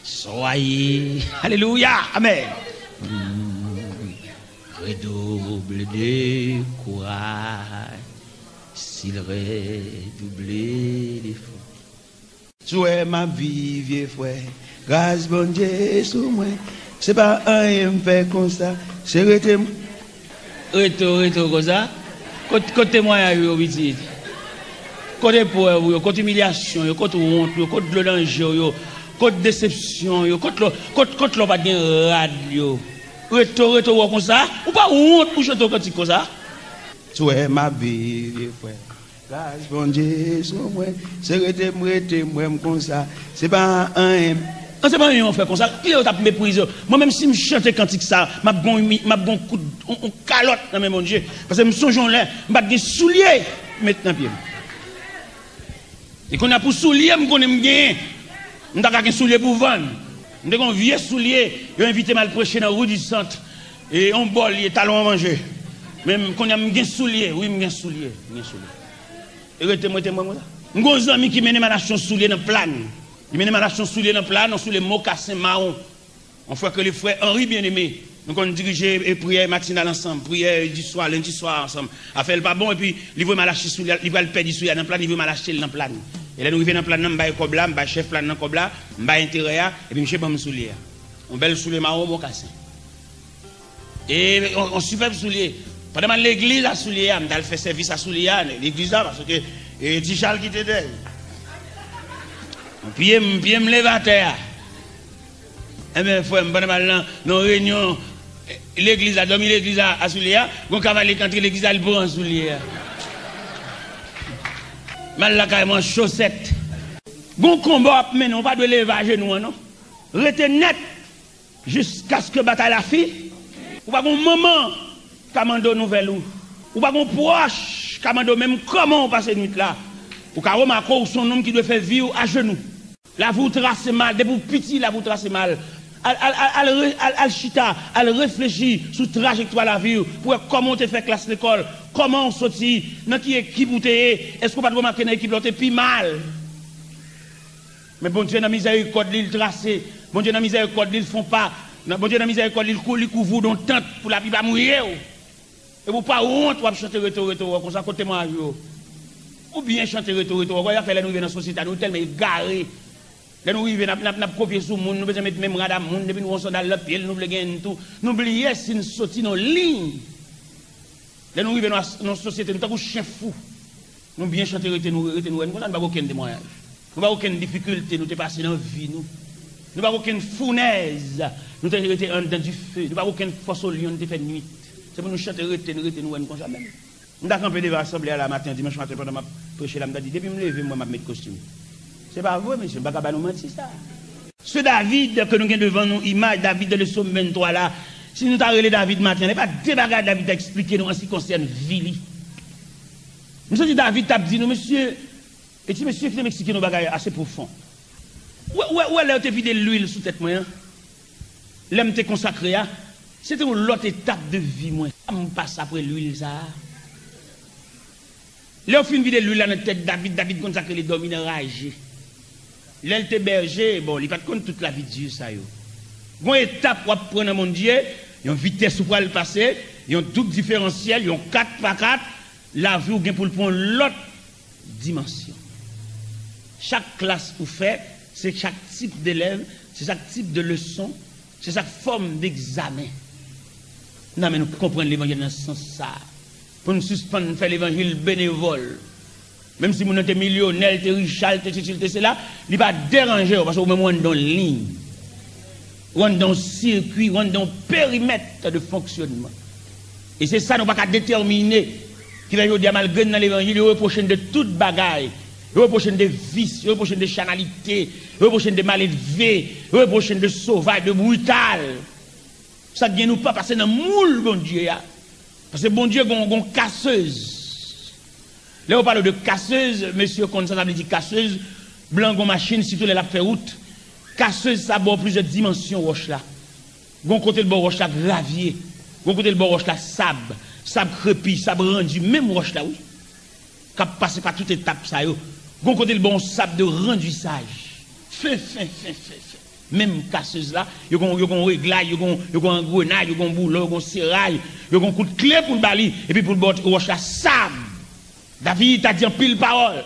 soyez, alléluia, amen. Redouble de courage, s'il redouble d'efforts. Sou wè m ap viv, vye frè, gras Bondye sou mwen. Se pa anyen m fè konsa, se rete m. Reto, reto konsa. Kot, kot temwayaj ou yo, pitit? Kot eprèv ou yo, kot imilyasyon yo, kot wont ou yo, kot dlo nan je w yo, kot desepsyon yo, kot lè, kot, kot lè w pa t gen rad yo? Reto, reto wè w konsa. Ou pa wont pou chante yon kantik konsa? Sou wè m ap viv, vye frè. Gras Bondye sou mwen, se rete m, rete m wè m konsa. Se pa anyen. An, se pa anyen yo fè konsa. Kilè yo t ap meprize yo? Mwen menm, si m chante kantik sa, m ap gon, m ap gon kout, on, on kalòt nan men Bondye. Paske m sonje yon lè, m pa t gen soulye pou met nan pye m. E kounye a pou soulye m konnen m genyen, m ta ka gen soulye pou vann. M te gen yon vye soulye, yo envite m al preche nan Rue du Centre. E yon bò l ye, talon an manje. Men m, kounye a m gen soulye, wi, m gen soulye, m gen soulye. E rete m, rete m wè m konsa. M gen yon zanmi ki mennen m al achte yon soulye nan Plàn. Li mennen m al achte yon soulye nan Plàn, yon soulye mokasen mawon. On frè ke le frè Henri Bien-Aimé. Nou konn dirije, e, priyè matinal ansanm, priyè di swa, lendi swa ansanm. Afè l pa bon, epi li voye m al achte soulye, li pral pèdi soulye a nan Plàn, li voye m al achte l nan Plàn. E lè nou rive nan Plàn nan, m bay kòb la, m bay chèf Plàn nan kòb la, m bay enterè a, epi misye ban m soulye a. Yon bèl soulye mawon mokasen. E yon, yon sipèb soulye. Pandan m al legliz a soulye a, m t al fè sèvis a soulye a, legliz la, paske, e, Ti Chal ki te dèyè. Pye m, pye m leve atè a. Enben, frè m, pandan m al nan, nan reyinyon, e, legliz la, dòmi legliz la, a soulye a, gon kavalye k antre legliz la, li pran soulye a. M al lakay mwen an chosèt. Gon konba w ap mennen, ou pa dwe leve ajenou an, non. Rete nèt. Jiskaske batay la fin, ou pa gon manman ka mande w nouvèl ou. Ou pa gon pwòch ka mande w menm kòman w pase nwit la. Ou ka remake w se yon nonm ki dwe fè vi w ajenou. Lavi w trase mal, depi w piti, lavi w trase mal. Al, al, al, al, re- al, al chita, al reflechi sou trajektwa lavi w, pou wè kòman w te fè klas lekòl, kòman w soti, nan ki ekip ou te ye, èske w pa t remake nan ekip la w te pi mal? Men Bondye nan mizèrikòd li, l trase. Bondye nan mizèrikòd li, l fè yon pa. Nan, Bondye nan mizèrikòd li, l kou- li kouvri w nan yon tant pou lapli pa mouye w. Epi w pa wont, w ap chante reto, reto, wè konsa, kot temwayaj ou yo? Ou byen chante reto, reto, wè, afè lè nou rive nan sosyete a, nou tèlman egare. Lè nou rive, n ap, n ap, n ap kopye sou moun, nou bezwen met menm rad a moun, depi nou wè yon sandal nan pye l, nou vle genyen n tou. Nou bliye si n soti nan liy. Lè nou rive nan, nan sosyete, nou tankou chen fou. Nou byen chante rete nou, rete nou wè n konsa, nou pa gen okenn temwayaj. Nou pa gen okenn difikilte nou te pase nan vi nou. Nou pa gen okenn founèz nou te rete anndan dife. Nou pa gen okenn fòs o lyon nou te fè nwit. Se pou nou chante rete nou, rete nou wè n konsa menm. M ta kanpe devan asanble a la maten, dimanch maten, pandan m ap preche la, m ta di, depi m leve, m wè m ap met kostim. Se pa vre, mesye, m pa ka ba nou manti sa. Se David ke nou gen devan nou, imaj David nan Sòm venntwa la. Si nou ta rele David maten an, e pa de bagay David ta eksplike nou an se ki konsène vi li. M santi David t ap di nou, mesye, e ti mesye ki te eksplike nou bagay ase pwofon. Ou wè, ou wè, ou wè lè yo te vide lwil sou tèt mwen an? Lè m te konsakre a, se te yon lòt etap de vi mwen. Sa m pase apre lwil sa a? Lè yo fin vide lwil la nan tèt David, David konn sa k rele dòmi nan raje. Lè l te bèje, bon, li pa t konn tout lavi Dye sa yo. Gon etap w ap pran nan Bondye, yon vitès ou pral pase, yon doub diferansyèl, yon kat pa kat, lavi w gen pou l pran yon lòt dimansyon. Chak klas ou fè, se chak tip delèv, se chak tip de leson, se chak fòm degzamen. Nan men nou konprann levanjil nan sans sa a. Pou n sispann fè levanjil benevòl. Menm si moun nan te milyonè, l te richa, l te sesi, l te sela, li pa deranje w, paske ou menm ou anndan yon liy. Ou anndan yon sirkwi, ou anndan yon perimèt de fonksyonman. E se sa nou pa ka detèmine. Ki fè jodi a, malgre n nan levanjil, yo repwoche n de tout bagay. Yo repwoche n de vis, yo repwoche n de chanalite, yo repwoche n de maledve, yo repwoche n de sovaj, de brital. Sa k gen nou pa pase nan moul Bondye a. Paske Bondye gon, gon kasez. Lè yo pale de kasez, mesye konn sa sa vle di kasez. Blan gon machin, sitou lè l ap fè wout. Kasez sa ba w plizyè dimansyon wòch la. Gon kote l ba w wòch la gravye. Gon kote l ba w wòch la sab. Sab krepi, sab randi, menm wòch la, wi. K ap pase pa tout etap sa yo. Gon kote l ba w yon sab de randisaj. Fen, fen, fen, fen, fen. Menm kasez la, yo gon, yo gon reglay, yo gon, yo gon angrenay, yo gon boulon, yo gon seray, yo gon kout kle pou l ba li, epi pou l ba w wòch la sab. David ta di anpil pawòl.